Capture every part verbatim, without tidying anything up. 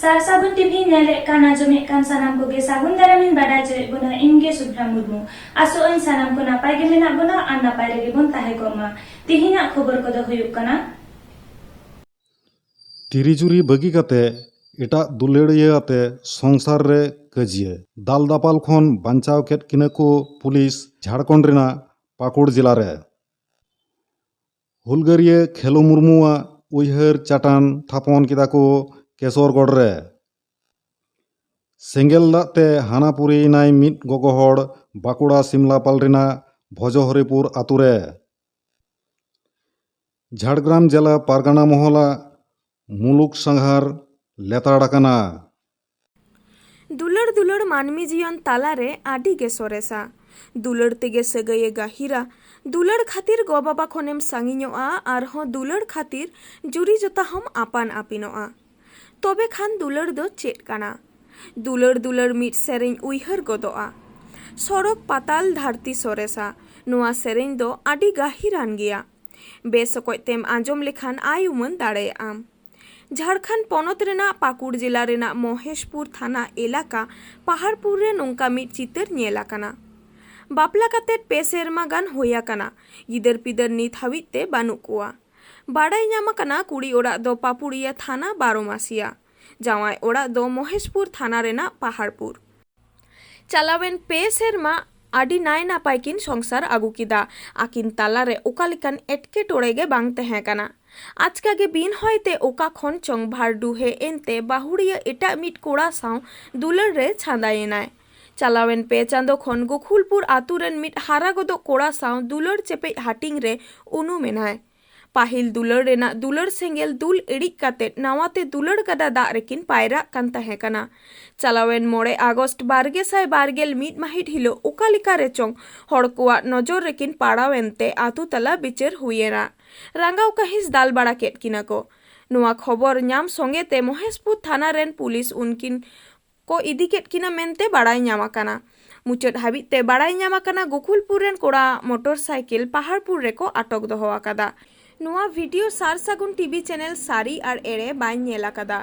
ᱥᱟᱨ ᱥᱟᱹᱜᱩᱱ ᱴᱤᱵᱷᱤ ᱧᱮᱞᱮᱫ ᱠᱟᱱ, ᱟᱸᱡᱚᱢᱮᱫ ᱠᱟᱱ ᱥᱟᱱᱟᱢ ᱠᱚᱜᱮ ᱥᱟᱹᱜᱩᱱ ᱫᱟᱨᱟᱢᱤᱧ ᱵᱟᱰᱟᱭ ᱦᱚᱪᱚᱭᱮᱫ ᱵᱚᱱᱟ᱾ ᱤᱧ ᱜᱮ ᱥᱩᱵᱷᱨᱟ ᱢᱩᱨᱢᱩ᱾ ᱟᱥᱚᱜ ᱟᱹᱧ ᱥᱟᱱᱟᱢ ᱠᱚ ᱱᱟᱯᱟᱭ ᱜᱮ ᱢᱮᱱᱟᱜ ᱵᱚᱱᱟ ᱟᱨ ᱱᱟᱯᱟᱭ ᱨᱮᱜᱮ ᱵᱚᱱ ᱛᱟᱦᱮᱸ ᱠᱚᱜ ᱢᱟ᱾ ᱛᱤᱦᱤᱧᱟᱜ ᱠᱷᱚᱵᱚᱨ ᱠᱚᱫᱚ ᱦᱩᱭᱩᱜ ᱠᱟᱱᱟ᱾ ᱛᱤᱨᱤ ᱡᱩᱨᱤ ᱵᱟᱹᱜᱤ ᱠᱟᱛᱮ ᱮᱴᱟᱜ ᱫᱩᱞᱟᱹᱲᱤᱭᱟᱹ ᱟᱛᱮ ᱥᱚᱝᱥᱟᱨ ᱨᱮ ᱠᱟᱹᱡᱤᱭᱟᱹ᱾ ᱫᱟᱞ ᱫᱟᱯᱟᱞ ᱠᱷᱚᱱ ᱵᱟᱧᱪᱟᱣ ᱠᱮᱫ ᱠᱤᱱᱟ ᱠᱚ ᱯᱩᱞᱤᱥ ᱡᱷᱟᱲᱠᱷᱚᱸᱰ ᱨᱮᱱᱟᱜ ᱯᱟᱹᱠᱩᱲ ᱡᱮᱞᱟ ᱨᱮ᱾ ᱦᱩᱞᱜᱟᱹᱨᱤᱭᱟᱹ ᱠᱷᱮᱞᱳ ᱢᱩᱨᱢᱩᱣᱟᱜ ᱩᱭᱦᱟᱹᱨ ᱪᱟᱴᱟᱱ ᱛᱷᱟᱯᱚᱱ ᱠᱮᱫᱟ ᱠᱚ ᱠᱮᱥᱚᱨᱜᱚᱲ ᱨᱮ᱾ ᱥᱮᱸᱜᱮᱞ ᱫᱟᱜ ᱛᱮ ᱦᱟᱱᱟ ᱯᱩᱨᱤᱭᱮᱱᱟᱭ ᱢᱤᱫ ᱜᱚᱜᱚ ᱦᱚᱲ ᱵᱟᱸᱠᱩᱲᱟ ᱥᱤᱢᱞᱟᱯᱟᱞ ᱨᱮᱱᱟᱜ ᱵᱷᱚᱡᱚᱦᱚᱨᱤᱯᱩᱨ ᱟᱛᱳ ᱨᱮ᱾ ᱡᱷᱟᱲᱜᱨᱟᱢ ᱡᱮᱞᱟ ᱯᱟᱨᱜᱟᱱᱟ ᱢᱚᱦᱚᱞᱟᱜ ᱢᱩᱞᱩᱠ ᱥᱟᱸᱜᱷᱟᱨ ᱞᱮᱛᱟᱲ ᱟᱠᱟᱱᱟ᱾ ᱫᱩᱞᱟᱹᱲ ᱫᱩᱞᱟᱹᱲ ᱢᱟᱹᱱᱢᱤ ᱡᱤᱭᱚᱱ ᱛᱟᱞᱟᱨᱮ ᱟᱹᱰᱤ ᱜᱮ ᱥᱚᱨᱮᱥᱟ᱾ ᱫᱩᱞᱟᱹᱲ ᱛᱮᱜᱮ ᱥᱟᱹᱜᱟᱹᱭᱮ ᱜᱟᱹᱦᱤᱨᱟ᱾ ᱫᱩᱞᱟᱹᱲ ᱠᱷᱟᱹᱛᱤᱨ ᱜᱚ ᱵᱟᱵᱟ ᱠᱷᱚᱱᱮᱢ ᱥᱟᱺᱜᱤᱧᱚᱜᱼᱟ, ᱟᱨᱦᱚᱸ ᱫᱩᱞᱟᱹᱲ ᱠᱷᱟᱹᱛᱤᱨ ᱡᱩᱨᱤ ᱡᱚᱛᱟ ᱦᱚᱸᱢ ᱟᱯᱟᱱ ᱟᱹᱯᱤᱱᱚᱜᱼᱟ᱾ ᱛᱚᱵᱮ ᱠᱷᱟᱱ ᱫᱩᱞᱟᱹᱲ ᱫᱚ ᱪᱮᱫ ᱠᱟᱱᱟ? ᱫᱩᱞᱟᱹᱲ ᱫᱩᱞᱟᱹᱲ ᱢᱤᱫ ᱥᱮᱨᱮᱧ ᱩᱭᱦᱟᱹᱨ ᱜᱚᱫᱚᱜᱼᱟ᱾ ᱥᱚᱲᱚᱠ ᱯᱟᱛᱟᱞ ᱫᱷᱟᱹᱨᱛᱤ ᱥᱚᱨᱮᱥᱟ᱾ ᱱᱚᱣᱟ ᱥᱮᱨᱮᱧ ᱫᱚ ᱟᱹᱰᱤ ᱜᱟᱹᱦᱤᱨᱟᱱ ᱜᱮᱭᱟ᱾ ᱵᱮᱥ ᱚᱠᱚᱡ ᱛᱮᱢ ᱟᱸᱡᱚᱢ ᱞᱮᱠᱷᱟᱱ ᱟᱭ ᱩᱢᱟᱹᱱ ᱫᱟᱲᱮᱭᱟᱜᱼᱟᱢ᱾ ᱡᱷᱟᱲᱠᱷᱚᱸᱰ ᱯᱚᱱᱚᱛ ᱨᱮᱱᱟᱜ ᱯᱟᱹᱠᱩᱲ ᱡᱮᱞᱟ ᱨᱮᱱᱟᱜ ᱢᱚᱦᱮᱥᱯᱩᱨ ᱛᱷᱟᱱᱟ ᱮᱞᱟᱠᱟ ᱯᱟᱦᱟᱲᱯᱩᱨ ᱨᱮ ᱱᱚᱝᱠᱟ ᱢᱤᱫ ᱪᱤᱛᱟᱹᱨ ᱧᱮᱞ ᱟᱠᱟᱱᱟ᱾ ᱵᱟᱯᱞᱟ ᱠᱟᱛᱮ ᱯᱮ ᱥᱮᱨᱢᱟ ᱜᱟᱱ ᱦᱩᱭ ᱟᱠᱟᱱᱟ᱾ ᱜᱤᱫᱟᱹᱨ ᱯᱤᱫᱟᱹᱨ ᱱᱤᱛ ᱦᱟᱹᱵᱤᱡ ᱛᱮ ᱵᱟᱹᱱᱩᱜ ᱠᱚᱣᱟ᱾ ᱵᱟᱲᱟᱭ ᱧᱟᱢ ᱟᱠᱟᱱᱟ, ᱠᱩᱲᱤ ᱚᱲᱟᱜ ᱫᱚ ᱯᱟᱹᱯᱩᱲᱤᱭᱟᱹ ᱛᱷᱟᱱᱟ ᱵᱟᱨᱚᱢᱟᱥᱤᱭᱟ᱾ ᱡᱟᱶᱟᱭ ᱚᱲᱟᱜ ᱫᱚ ᱢᱚᱦᱮᱥᱯᱩᱨ ᱛᱷᱟᱱᱟ ᱨᱮᱱᱟᱜ ᱯᱟᱦᱟᱲᱯᱩᱨ᱾ ᱪᱟᱞᱟᱣᱮᱱ ᱯᱮ ᱥᱮᱨᱢᱟ ᱟᱹᱰᱤ ᱱᱟᱭ ᱱᱟᱯᱟᱭ ᱠᱤᱱ ᱥᱚᱝᱥᱟᱨ ᱟᱹᱜᱩ ᱠᱮᱫᱟ᱾ ᱟᱹᱠᱤᱱ ᱛᱟᱞᱟᱨᱮ ᱚᱠᱟ ᱞᱮᱠᱟᱱ ᱮᱴᱠᱮᱴᱚᱬᱮ ᱜᱮ ᱵᱟᱝ ᱛᱟᱦᱮᱸ ᱠᱟᱱᱟ᱾ ᱟᱪᱠᱟ ᱜᱮ ᱵᱤᱱ ᱦᱚᱭᱛᱮ ᱚᱠᱟ ᱠᱷᱚᱱ ᱪᱚᱝ ᱵᱷᱟᱨᱰᱩᱦᱮ ᱮᱱᱛᱮ ᱵᱟᱹᱦᱩᱲᱤᱭᱟᱹ ᱮᱴᱟᱜ ᱢᱤᱫ ᱠᱚᱲᱟ ᱥᱟᱶ ᱫᱩᱞᱟᱹᱲ ᱨᱮ ᱪᱷᱟᱸᱫᱟᱭᱮᱱᱟᱭ᱾ ᱪᱟᱞᱟᱣᱮᱱ ᱯᱮ ᱪᱟᱸᱫᱚ ᱠᱷᱚᱱ ᱜᱳᱠᱩᱞᱯᱩᱨ ᱟᱛᱳ ᱨᱮᱱ ᱢᱤᱫ ᱦᱟᱨᱟ ᱜᱚᱫᱚᱜ ᱠᱚᱲᱟ ᱥᱟᱶ ᱫᱩᱞᱟᱹᱲ ᱪᱮᱯᱮᱡ ᱦᱟᱹᱴᱤᱧ ᱨᱮ ᱩᱱᱩᱢ ᱮᱱᱟᱭ᱾ ᱯᱟᱹᱦᱤᱞ ᱫᱩᱞᱟᱹᱲ ᱨᱮᱱᱟᱜ ᱫᱩᱞᱟᱹᱲ ᱥᱮᱸᱜᱮᱞ ᱫᱩᱞ ᱤᱲᱤᱡ ᱠᱟᱛᱮ ᱱᱟᱣᱟᱛᱮ ᱫᱩᱞᱟᱹᱲ ᱜᱟᱰᱟ ᱫᱟᱜ ᱨᱮᱠᱤᱱ ᱯᱟᱭᱨᱟᱜ ᱠᱟᱱ ᱛᱟᱦᱮᱸ ᱠᱟᱱᱟ᱾ ᱪᱟᱞᱟᱣᱮᱱ ᱢᱚᱬᱮ ᱟᱜᱚᱥᱴ ᱵᱟᱨᱜᱮᱥᱟᱭ ᱵᱟᱨᱜᱮᱞ ᱢᱤᱫ ᱢᱟᱹᱦᱤᱛ ᱦᱤᱞᱳᱜ ᱚᱠᱟ ᱞᱮᱠᱟ ᱨᱮᱪᱚᱝ ᱦᱚᱲ ᱠᱚᱣᱟᱜ ᱱᱚᱡᱚᱨ ᱨᱮᱠᱤᱱ ᱯᱟᱲᱟᱣ ᱮᱱᱛᱮ ᱟᱛᱳ ᱛᱟᱞᱟ ᱵᱤᱪᱟᱹᱨ ᱦᱩᱭᱮᱱᱟ᱾ ᱨᱟᱸᱜᱟᱣ ᱠᱟᱹᱦᱤᱥ ᱫᱟᱞ ᱵᱟᱲᱟ ᱠᱮᱫ ᱠᱤᱱᱟ ᱠᱚ᱾ ᱱᱚᱣᱟ ᱠᱷᱚᱵᱚᱨ ᱧᱟᱢ ᱥᱚᱸᱜᱮ ᱛᱮ ᱢᱚᱦᱮᱥᱯᱩᱨ ᱛᱷᱟᱱᱟ ᱨᱮᱱ ᱯᱩᱞᱤᱥ ᱩᱱᱠᱤᱱ ᱠᱚ ᱤᱫᱤ ᱠᱮᱫ ᱠᱤᱱᱟ ᱢᱮᱱᱛᱮ ᱵᱟᱲᱟᱭ ᱧᱟᱢ ᱟᱠᱟᱱᱟ᱾ ᱢᱩᱪᱟᱹᱫ ᱦᱟᱹᱵᱤᱡ ᱛᱮ ᱵᱟᱲᱟᱭ ᱧᱟᱢ ᱟᱠᱟᱱᱟ, ᱜᱳᱠᱩᱞᱯᱩᱨ ᱨᱮᱱ ᱠᱚᱲᱟ ᱢᱚᱴᱚᱨ ᱥᱟᱭᱠᱮᱞ ᱯᱟᱦᱟᱲᱯᱩᱨ ᱨᱮᱠᱚ ᱟᱴᱚᱠ ᱫᱚᱦᱚ ᱟᱠᱟᱫᱟ᱾ ᱱᱚᱣᱟ ᱵᱷᱤᱰᱤᱭᱳ ᱥᱟᱨ ᱥᱟᱹᱜᱩᱱ ᱴᱤᱵᱷᱤ ᱪᱮᱱᱮᱞ ᱥᱟᱹᱨᱤ ᱟᱨ ᱮᱲᱮ ᱵᱟᱭ ᱧᱮᱞ ᱟᱠᱟᱫᱟ᱾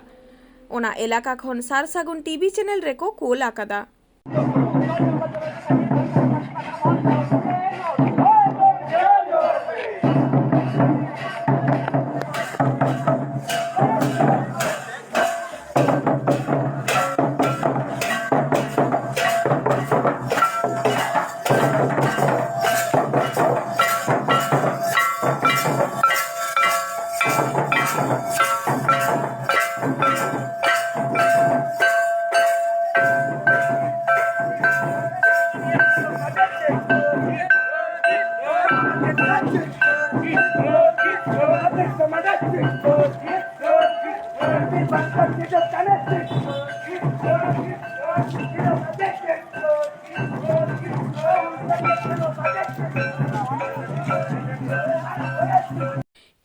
ᱚᱱᱟ ᱮᱞᱟᱠᱟ ᱠᱷᱚᱱ ᱥᱟᱨ ᱥᱟᱹᱜᱩᱱ ᱴᱤᱵᱷᱤ ᱪᱮᱱᱮᱞ ᱨᱮᱠᱚ ᱠᱳᱞ ᱟᱠᱟᱫᱟ᱾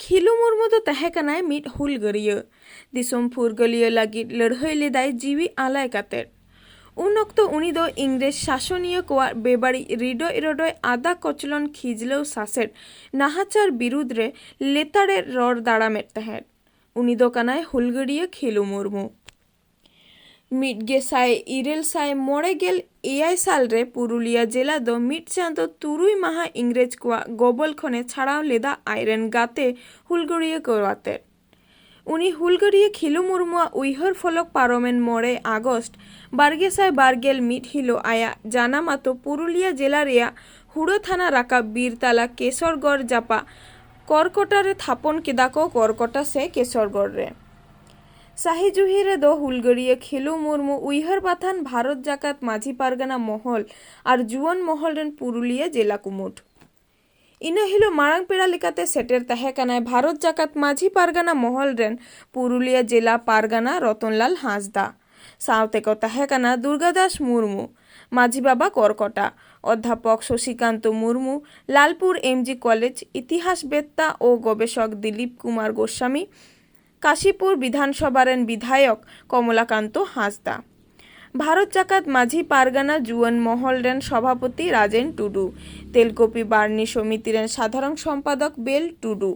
ᱠᱷᱤᱞᱩ ᱢᱩᱨᱢᱩ ᱫᱚ ᱛᱟᱦᱮᱸ ᱠᱟᱱᱟᱭ ᱢᱤᱫ ᱦᱩᱞᱜᱟᱹᱨᱤᱭᱟᱹ, ᱫᱤᱥᱚᱢ ᱯᱷᱩᱨᱜᱟᱹᱞᱤᱭᱟᱹ ᱞᱟᱹᱜᱤᱫ ᱞᱟᱹᱲᱦᱟᱹᱭ ᱞᱮᱫᱟᱭ ᱡᱤᱣᱤ ᱟᱞᱟᱭ ᱠᱟᱛᱮᱫ᱾ ᱩᱱ ᱚᱠᱛᱚ ᱩᱱᱤ ᱫᱚ ᱤᱝᱨᱮᱡᱽ ᱥᱟᱥᱚᱱᱤᱭᱟᱹ ᱠᱚᱣᱟᱜ ᱵᱮᱵᱟᱹᱲᱤᱡ ᱨᱤᱰᱚᱡ ᱨᱚᱰᱚᱡ, ᱟᱫᱟ ᱠᱚᱪᱞᱚᱱ, ᱠᱷᱤᱡᱞᱟᱹᱣ ᱥᱟᱥᱮᱛ, ᱱᱟᱦᱟᱪᱟᱨ ᱵᱤᱨᱩᱫᱽ ᱨᱮ ᱞᱮᱛᱟᱲᱮ ᱨᱚᱲ ᱫᱟᱲᱟᱢᱮᱫ ᱛᱟᱦᱮᱸᱫ᱾ ᱩᱱᱤ ᱫᱚ ᱠᱟᱱᱟᱭ ᱦᱩᱞᱜᱟᱹᱨᱤᱭᱟᱹ ᱠᱷᱤᱞᱩ ᱢᱩᱨᱢᱩ᱾ ᱢᱤᱫ ᱜᱮᱥᱟᱭ ᱤᱨᱟᱹᱞ ᱥᱟᱭ ᱢᱚᱬᱮ ᱜᱮᱞ ᱮᱭᱟᱭ ᱥᱟᱞ ᱨᱮ ᱯᱩᱨᱩᱞᱤᱭᱟ ᱡᱮᱞᱟ ᱫᱚ ᱢᱤᱫ ᱪᱟᱸᱫᱚ ᱛᱩᱨᱩᱭ ᱢᱟᱦᱟ ᱤᱝᱨᱮᱡᱽ ᱠᱚᱣᱟᱜ ᱜᱚᱵᱚᱞ ᱠᱷᱚᱱᱮ ᱪᱷᱟᱲᱟᱣ ᱞᱮᱫᱟ ᱟᱡᱨᱮᱱ ᱜᱟᱛᱮ ᱦᱩᱞᱜᱟᱹᱨᱤᱭᱟᱹ ᱠᱚ ᱟᱛᱮᱫ᱾ ᱩᱱᱤ ᱦᱩᱞᱜᱟᱹᱨᱤᱭᱟᱹ ᱠᱷᱤᱞᱩ ᱢᱩᱨᱢᱩᱣᱟᱜ ᱩᱭᱦᱟᱹᱨ ᱯᱷᱚᱞᱚᱠ ᱯᱟᱨᱚᱢᱮᱱ ᱢᱚᱬᱮ ᱟᱜᱚᱥᱴ ᱵᱟᱨ ᱜᱮᱥᱟᱭ ᱵᱟᱨ ᱜᱮᱞ ᱢᱤᱫ ᱦᱤᱞᱳᱜ ᱟᱭᱟᱜ ᱡᱟᱱᱟᱢ ᱟᱛᱳ ᱯᱩᱨᱩᱞᱤᱭᱟ ᱡᱮᱞᱟ ᱨᱮᱭᱟᱜ ᱦᱩᱲᱟᱹ ᱛᱷᱟᱱᱟ ᱨᱟᱠᱟᱵ ᱵᱤᱨ ᱛᱟᱞᱟ ᱠᱮᱥᱚᱨᱜᱚᱲ ᱡᱟᱯᱟᱜ ᱠᱚᱨᱠᱚᱴᱟ ᱨᱮ ᱛᱷᱟᱯᱚᱱ ᱠᱮᱫᱟ ᱠᱚ, ᱠᱚᱨᱠᱚᱴᱟ ᱥᱮ ᱠᱮᱥᱚᱨᱜᱚᱲ ᱨᱮ᱾ ᱥᱟᱹᱦᱤ ᱡᱩᱦᱤ ᱨᱮᱫᱚ ᱦᱩᱞᱜᱟᱹᱨᱤᱭᱟᱹ ᱠᱷᱤᱞᱩ ᱢᱩᱨᱢᱩ ᱩᱭᱦᱟᱹᱨ ᱵᱟᱛᱷᱟᱱ ᱵᱷᱟᱨᱚᱛ ᱡᱟᱠᱟᱛ ᱢᱟᱹᱡᱷᱤ ᱯᱟᱨᱜᱟᱱᱟ ᱢᱚᱦᱚᱞ ᱟᱨ ᱡᱩᱣᱟᱹᱱ ᱢᱚᱦᱚᱞ ᱨᱮᱱ ᱯᱩᱨᱩᱞᱤᱭᱟᱹ ᱡᱮᱞᱟ ᱠᱩᱢᱩᱴ᱾ ᱤᱱᱟᱹ ᱦᱤᱞᱳᱜ ᱢᱟᱲᱟᱝ ᱯᱮᱲᱟ ᱞᱮᱠᱟᱛᱮ ᱥᱮᱴᱮᱨ ᱛᱟᱦᱮᱸ ᱠᱟᱱᱟᱭ ᱵᱷᱟᱨᱚᱛ ᱡᱟᱠᱟᱛ ᱢᱟᱹᱡᱷᱤ ᱯᱟᱨᱜᱟᱱᱟ ᱢᱚᱦᱚᱞ ᱨᱮᱱ ᱯᱩᱨᱩᱞᱤᱭᱟᱹ ᱡᱮᱞᱟ ᱯᱟᱨᱜᱟᱱᱟ ᱨᱚᱛᱚᱱᱞᱟᱞ ᱦᱟᱸᱥᱫᱟ᱾ ᱥᱟᱶᱛᱮ ᱠᱚ ᱛᱟᱦᱮᱸ ᱠᱟᱱᱟ ᱫᱩᱨᱜᱟᱫᱟᱥ ᱢᱩᱨᱢᱩ, ᱢᱟᱹᱡᱷᱤ ᱵᱟᱵᱟ ᱠᱚᱨᱠᱚᱴᱟ, ᱚᱫᱽᱫᱷᱟᱯᱚᱠ ᱥᱚᱥᱤᱠᱟᱱᱛᱚ ᱢᱩᱨᱢᱩ, ᱞᱟᱞᱯᱩᱨ ᱮᱢ ᱡᱤ ᱠᱚᱞᱮᱡᱽ ᱤᱛᱤᱦᱟᱥ ᱵᱮᱛᱛᱟ ᱳ ᱜᱚᱵᱮᱥᱚᱠ ᱫᱤᱞᱤᱯ ᱠᱩᱢᱟᱨ ᱜᱳᱥᱟᱢᱤ, ᱠᱟᱥᱤᱯᱩᱨ ᱵᱤᱫᱷᱟᱱ ᱥᱚᱵᱷᱟ ᱨᱮᱱ ᱵᱤᱫᱷᱟᱭᱚᱠ ᱠᱚᱢᱚᱞᱟᱠᱟᱱᱛᱚ ᱦᱟᱸᱥᱫᱟ, ᱵᱷᱟᱨᱚᱛ ᱡᱟᱠᱟᱛ ᱢᱟᱹᱡᱷᱤ ᱯᱟᱨᱜᱟᱱᱟ ᱡᱩᱣᱟᱹᱱ ᱢᱚᱦᱚᱞ ᱨᱮᱱ ᱥᱚᱵᱷᱟᱯᱚᱛᱤ ᱨᱟᱡᱮᱱ ᱴᱩᱰᱩ, ᱛᱮᱞᱠᱚᱯᱤ ᱵᱟᱨᱱᱤ ᱥᱚᱢᱤᱛᱤ ᱨᱮᱱ ᱥᱟᱫᱷᱟᱨᱚᱱ ᱥᱚᱢᱯᱟᱫᱚᱠ ᱵᱮᱞ ᱴᱩᱰᱩ᱾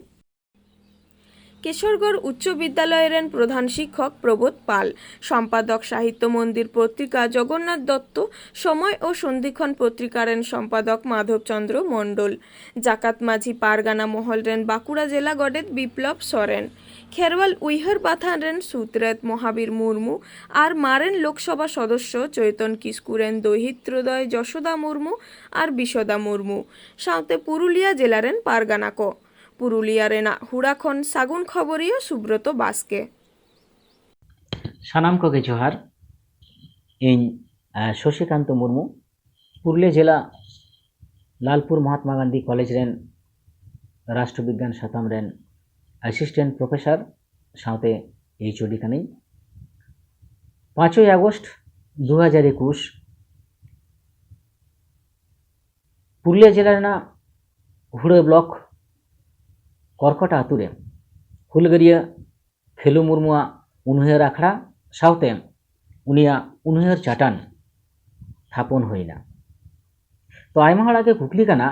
ᱠᱮᱥᱚᱨᱜᱚᱲ ᱩᱪᱪᱚ ᱵᱤᱫᱽᱫᱟᱞᱚᱭ ᱨᱮᱱ ᱯᱨᱚᱫᱷᱟᱱ ᱥᱤᱠᱠᱷᱚᱠ ᱯᱨᱚᱵᱳᱫᱷ ᱯᱟᱞ, ᱥᱚᱢᱯᱟᱫᱚᱠ ᱥᱟᱦᱤᱛᱛᱚ ᱢᱚᱱᱫᱤᱨ ᱯᱚᱛᱨᱤᱠᱟ ᱡᱚᱜᱚᱱᱱᱟᱛᱷ ᱫᱚᱛᱛᱚ, ᱥᱚᱢᱚᱭ ᱳ ᱥᱚᱱᱫᱷᱤᱠᱷᱚᱱ ᱯᱚᱛᱨᱤᱠᱟ ᱨᱮᱱ ᱥᱚᱢᱯᱟᱫᱚᱠ ᱢᱟᱫᱷᱚᱵ ᱪᱚᱸᱫᱽᱨᱚ ᱢᱚᱱᱰᱚᱞ, ᱡᱟᱠᱟᱛ ᱢᱟᱹᱡᱷᱤ ᱯᱟᱨᱜᱟᱱᱟ ᱢᱚᱦᱚᱞ ᱨᱮᱱ ᱵᱟᱸᱠᱩᱲᱟ ᱡᱮᱞᱟ ᱜᱚᱰᱮᱛ ᱵᱤᱯᱞᱚᱵ ᱥᱚᱨᱮᱱ, ᱠᱷᱮᱨᱣᱟᱞ ᱩᱭᱦᱟᱹᱨ ᱵᱟᱛᱷᱟᱱ ᱨᱮᱱ ᱥᱩᱛᱨᱮᱛ ᱢᱚᱦᱟᱵᱤᱨ ᱢᱩᱨᱢᱩ ᱟᱨ ᱢᱟᱨᱮᱱ ᱞᱳᱠᱥᱚᱵᱷᱟ ᱥᱚᱫᱚᱥᱥᱚ ᱪᱳᱭᱛᱚᱱ ᱠᱤᱥᱠᱩ ᱨᱮᱱ ᱫᱳᱦᱤᱛᱨᱳᱫᱚᱭ ᱡᱚᱥᱳᱫᱟ ᱢᱩᱨᱢᱩ ᱟᱨ ᱵᱤᱥᱚᱫᱟ ᱢᱩᱨᱢᱩ, ᱥᱟᱶᱛᱮ ᱯᱩᱨᱩᱞᱤᱭᱟ ᱡᱮᱞᱟ ᱨᱮᱱ ᱯᱟᱨᱜᱟᱱᱟ ᱠᱚ᱾ ᱯᱩᱨᱩᱞᱤᱭᱟ ᱨᱮᱱᱟᱜ ᱦᱩᱲᱟ ᱠᱷᱚᱱ ᱥᱟᱹᱜᱩᱱ ᱠᱷᱚᱵᱚᱨᱤᱭᱟᱹ ᱥᱩᱵᱨᱚᱛᱚ ᱵᱟᱥᱠᱮ᱾ ᱥᱟᱱᱟᱢ ᱠᱚᱜᱮ ᱡᱚᱦᱟᱨ᱾ ᱤᱧ, ᱟᱸ, ᱥᱚᱥᱤᱠᱟᱱᱛᱚ ᱢᱩᱨᱢᱩ, ᱯᱩᱨᱩᱞᱤᱭᱟᱹ ᱡᱮᱞᱟ ᱞᱟᱞᱯᱩᱨ ᱢᱚᱦᱟᱛᱢᱟ ᱜᱟᱱᱫᱷᱤ ᱠᱚᱞᱮᱡᱽ ᱨᱮᱱ ᱨᱟᱥᱴᱨᱚ ᱵᱤᱜᱽᱜᱟᱱ ᱥᱟᱛᱟᱢ ᱨᱮᱱ ᱮᱥᱤᱥᱴᱮᱱᱴ ᱯᱨᱚᱯᱷᱮᱥᱚᱨ ᱥᱟᱶᱛᱮ ᱮᱭᱤᱪ ᱳ ᱰᱤ ᱠᱟᱹᱱᱟᱹᱧ᱾ ᱯᱟᱸᱪᱚᱭ ᱟᱜᱚᱥᱴ ᱫᱩ ᱦᱟᱡᱟᱨ ᱮᱠᱩᱥ ᱯᱩᱨᱩᱞᱤᱭᱟᱹ ᱡᱮᱞᱟ ᱨᱮᱱᱟᱜ ᱦᱩᱲᱟᱹ ᱵᱞᱚᱠ ᱠᱚᱨᱠᱚᱴᱟ ᱟᱛᱳ ᱨᱮ ᱦᱩᱞᱜᱟᱹᱨᱤᱭᱟᱹ ᱠᱷᱮᱞᱩ ᱢᱩᱨᱢᱩᱣᱟᱜ ᱩᱱᱩᱭᱦᱟᱹᱨ ᱟᱠᱷᱲᱟ ᱥᱟᱶᱛᱮ ᱩᱱᱤᱭᱟᱜ ᱩᱱᱩᱭᱦᱟᱹᱨ ᱪᱟᱴᱟᱱ ᱛᱷᱟᱯᱚᱱ ᱦᱩᱭᱱᱟ᱾ ᱛᱚ, ᱟᱭᱢᱟ ᱦᱚᱲᱟᱜ ᱜᱮ ᱠᱩᱠᱞᱤ ᱠᱟᱱᱟ,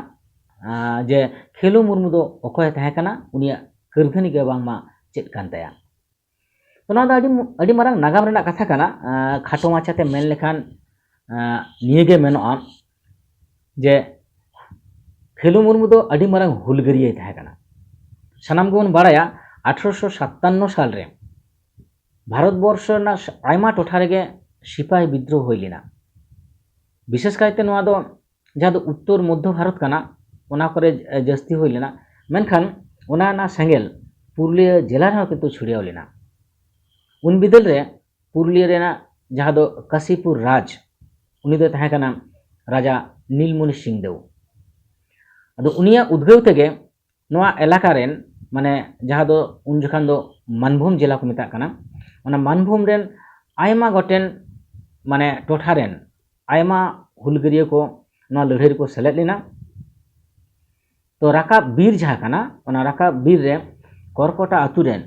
ᱟᱸ, ᱡᱮ ᱠᱷᱮᱞᱩ ᱢᱩᱨᱢᱩ ᱫᱚ ᱚᱠᱚᱭᱮ ᱛᱟᱦᱮᱸ ᱠᱟᱱᱟ, ᱩᱱᱤᱭᱟᱜ ᱠᱟᱹᱨᱫᱷᱟᱹᱱᱤ ᱜᱮ ᱵᱟᱝᱢᱟ ᱪᱮᱫ ᱠᱟᱱ ᱛᱟᱭᱟ? ᱛᱚ, ᱱᱚᱣᱟ ᱫᱚ ᱟᱹᱰᱤ ᱢᱩ-, ᱟᱹᱰᱤ ᱢᱟᱨᱟᱝ ᱱᱟᱜᱟᱢ ᱨᱮᱱᱟᱜ ᱠᱟᱛᱷᱟ ᱠᱟᱱᱟ᱾ ᱟᱸ, ᱠᱷᱟᱴᱚ ᱢᱟᱪᱷᱟᱛᱮ ᱢᱮᱱ ᱞᱮᱠᱷᱟᱱ, ᱟᱸ, ᱱᱤᱭᱟᱹᱜᱮ ᱢᱮᱱᱚᱜᱼᱟ ᱡᱮ ᱠᱷᱮᱞᱩ ᱢᱩᱨᱢᱩ ᱫᱚ ᱟᱹᱰᱤ ᱢᱟᱨᱟᱝ ᱦᱩᱞᱜᱟᱹᱨᱤᱭᱟᱹᱭ ᱛᱟᱦᱮᱸ ᱠᱟᱱᱟ᱾ ᱥᱟᱱᱟᱢ ᱜᱮᱵᱚᱱ ᱵᱟᱲᱟᱭᱟ, ᱟᱴᱷᱨᱚᱥᱚ ᱥᱟᱛᱟᱱᱱᱚ ᱥᱟᱞ ᱨᱮ ᱵᱷᱟᱨᱚᱛ ᱵᱚᱨᱥᱚ ᱨᱮᱱᱟᱜ ᱟᱭᱢᱟ ᱴᱚᱴᱷᱟ ᱨᱮᱜᱮ ᱥᱤᱯᱟᱦᱤ ᱵᱤᱫᱽᱨᱳᱦᱚ ᱦᱩᱭ ᱞᱮᱱᱟ᱾ ᱵᱤᱥᱮᱥ ᱠᱟᱭᱛᱮ ᱱᱚᱣᱟ ᱫᱚ, ᱡᱟᱦᱟᱸ ᱫᱚ ᱩᱛᱛᱚᱨ ᱢᱚᱫᱽᱫᱷᱚ ᱵᱷᱟᱨᱚᱛ ᱠᱟᱱᱟ, ᱚᱱᱟ ᱠᱚᱨᱮ ᱡᱟᱹᱥᱛᱤ ᱦᱩᱭ ᱞᱮᱱᱟ᱾ ᱢᱮᱱᱠᱷᱟᱱ ᱚᱱᱟ ᱨᱮᱱᱟᱜ ᱥᱮᱸᱜᱮᱞ ᱯᱩᱨᱩᱞᱤᱭᱟᱹ ᱡᱮᱞᱟ ᱨᱮᱦᱚᱸ ᱠᱤᱱᱛᱩ ᱪᱷᱩᱲᱭᱟᱹᱣ ᱞᱮᱱᱟ᱾ ᱩᱱ ᱵᱤᱫᱟᱹᱞ ᱨᱮ ᱯᱩᱨᱩᱞᱤᱭᱟᱹ ᱨᱮᱱᱟᱜ ᱡᱟᱦᱟᱸ ᱫᱚ ᱠᱟᱥᱤᱯᱩᱨ ᱨᱟᱡᱽ, ᱩᱱᱤ ᱫᱚᱭ ᱛᱟᱦᱮᱸ ᱠᱟᱱᱟ ᱨᱟᱡᱟ ᱱᱤᱞᱢᱚᱱᱤ ᱥᱤᱝ ᱫᱮᱣ᱾ ᱟᱫᱚ ᱩᱱᱤᱭᱟᱜ ᱩᱫᱽᱜᱟᱹᱣ ᱛᱮᱜᱮ ᱱᱚᱣᱟ ᱮᱞᱟᱠᱟ ᱨᱮᱱ, ᱢᱟᱱᱮ, ᱡᱟᱦᱟᱸ ᱫᱚ ᱩᱱ ᱡᱚᱠᱷᱟᱱ ᱫᱚ ᱢᱟᱱᱵᱷᱩᱢ ᱡᱮᱞᱟ ᱠᱚ ᱢᱮᱛᱟᱜ ᱠᱟᱱᱟ, ᱚᱱᱟ ᱢᱟᱱᱵᱷᱩᱢ ᱨᱮᱱ ᱟᱭᱢᱟ ᱜᱚᱴᱮᱱ, ᱢᱟᱱᱮ, ᱴᱚᱴᱷᱟ ᱨᱮᱱ ᱟᱭᱢᱟ ᱦᱩᱞᱜᱟᱹᱨᱤᱭᱟᱹ ᱠᱚ ᱱᱚᱣᱟ ᱞᱟᱹᱲᱦᱟᱹᱭ ᱨᱮᱠᱚ ᱥᱮᱞᱮᱫ ᱞᱮᱱᱟ᱾ ᱛᱚ, ᱨᱟᱠᱟᱵ ᱵᱤᱨ ᱡᱟᱦᱟᱸ ᱠᱟᱱᱟ, ᱚᱱᱟ ᱨᱟᱠᱟᱵ ᱵᱤᱨ ᱨᱮ ᱠᱚᱨᱠᱚᱴᱟ ᱟᱛᱳ ᱨᱮᱱ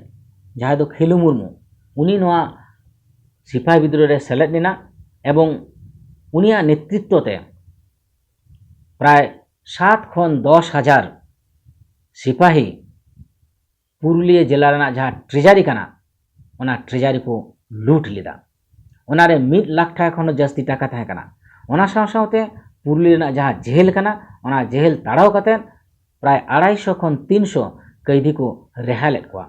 ᱡᱟᱦᱟᱸᱭ ᱫᱚ ᱠᱷᱮᱞᱩ ᱢᱩᱨᱢᱩ, ᱩᱱᱤ ᱱᱚᱣᱟ ᱥᱤᱯᱟᱦᱤ ᱵᱤᱫᱽᱨᱳᱦᱚ ᱨᱮ ᱥᱮᱞᱮᱫ ᱞᱮᱱᱟ ᱮᱵᱚᱝ ᱩᱱᱤᱭᱟᱜ ᱱᱮᱛᱨᱤᱛᱵᱚ ᱛᱮ ᱯᱨᱟᱭ ᱥᱟᱛ ᱠᱷᱚᱱ ᱫᱚᱥ ᱦᱟᱡᱟᱨ ᱥᱤᱯᱟᱦᱤ ᱯᱩᱨᱩᱞᱤᱭᱟᱹ ᱡᱮᱞᱟ ᱨᱮᱱᱟᱜ ᱡᱟᱦᱟᱸ ᱴᱨᱮᱡᱟᱨᱤ ᱠᱟᱱᱟ, ᱚᱱᱟ ᱴᱨᱮᱡᱟᱨᱤ ᱠᱚ ᱞᱩᱴ ᱞᱮᱫᱟ᱾ ᱚᱱᱟᱨᱮ ᱢᱤᱫ ᱞᱟᱠᱷ ᱴᱟᱠᱟ ᱠᱷᱚᱱ ᱦᱚᱸ ᱡᱟᱹᱥᱛᱤ ᱴᱟᱠᱟ ᱛᱟᱦᱮᱸ ᱠᱟᱱᱟ᱾ ᱚᱱᱟ ᱥᱟᱶ ᱥᱟᱶᱛᱮ ᱯᱩᱨᱩᱞᱤᱭᱟᱹ ᱨᱮᱱᱟᱜ ᱡᱟᱦᱟᱸ ᱡᱮᱦᱮᱞ ᱠᱟᱱᱟ, ᱚᱱᱟ ᱡᱮᱦᱮᱞ ᱛᱟᱲᱟᱣ ᱠᱟᱛᱮ ᱯᱨᱟᱭ ᱟᱲᱟᱭᱥᱚ ᱠᱷᱚᱱ ᱛᱤᱱᱥᱚ ᱠᱟᱹᱭᱫᱤ ᱠᱚ ᱨᱮᱦᱟ ᱞᱮᱫ ᱠᱚᱣᱟ᱾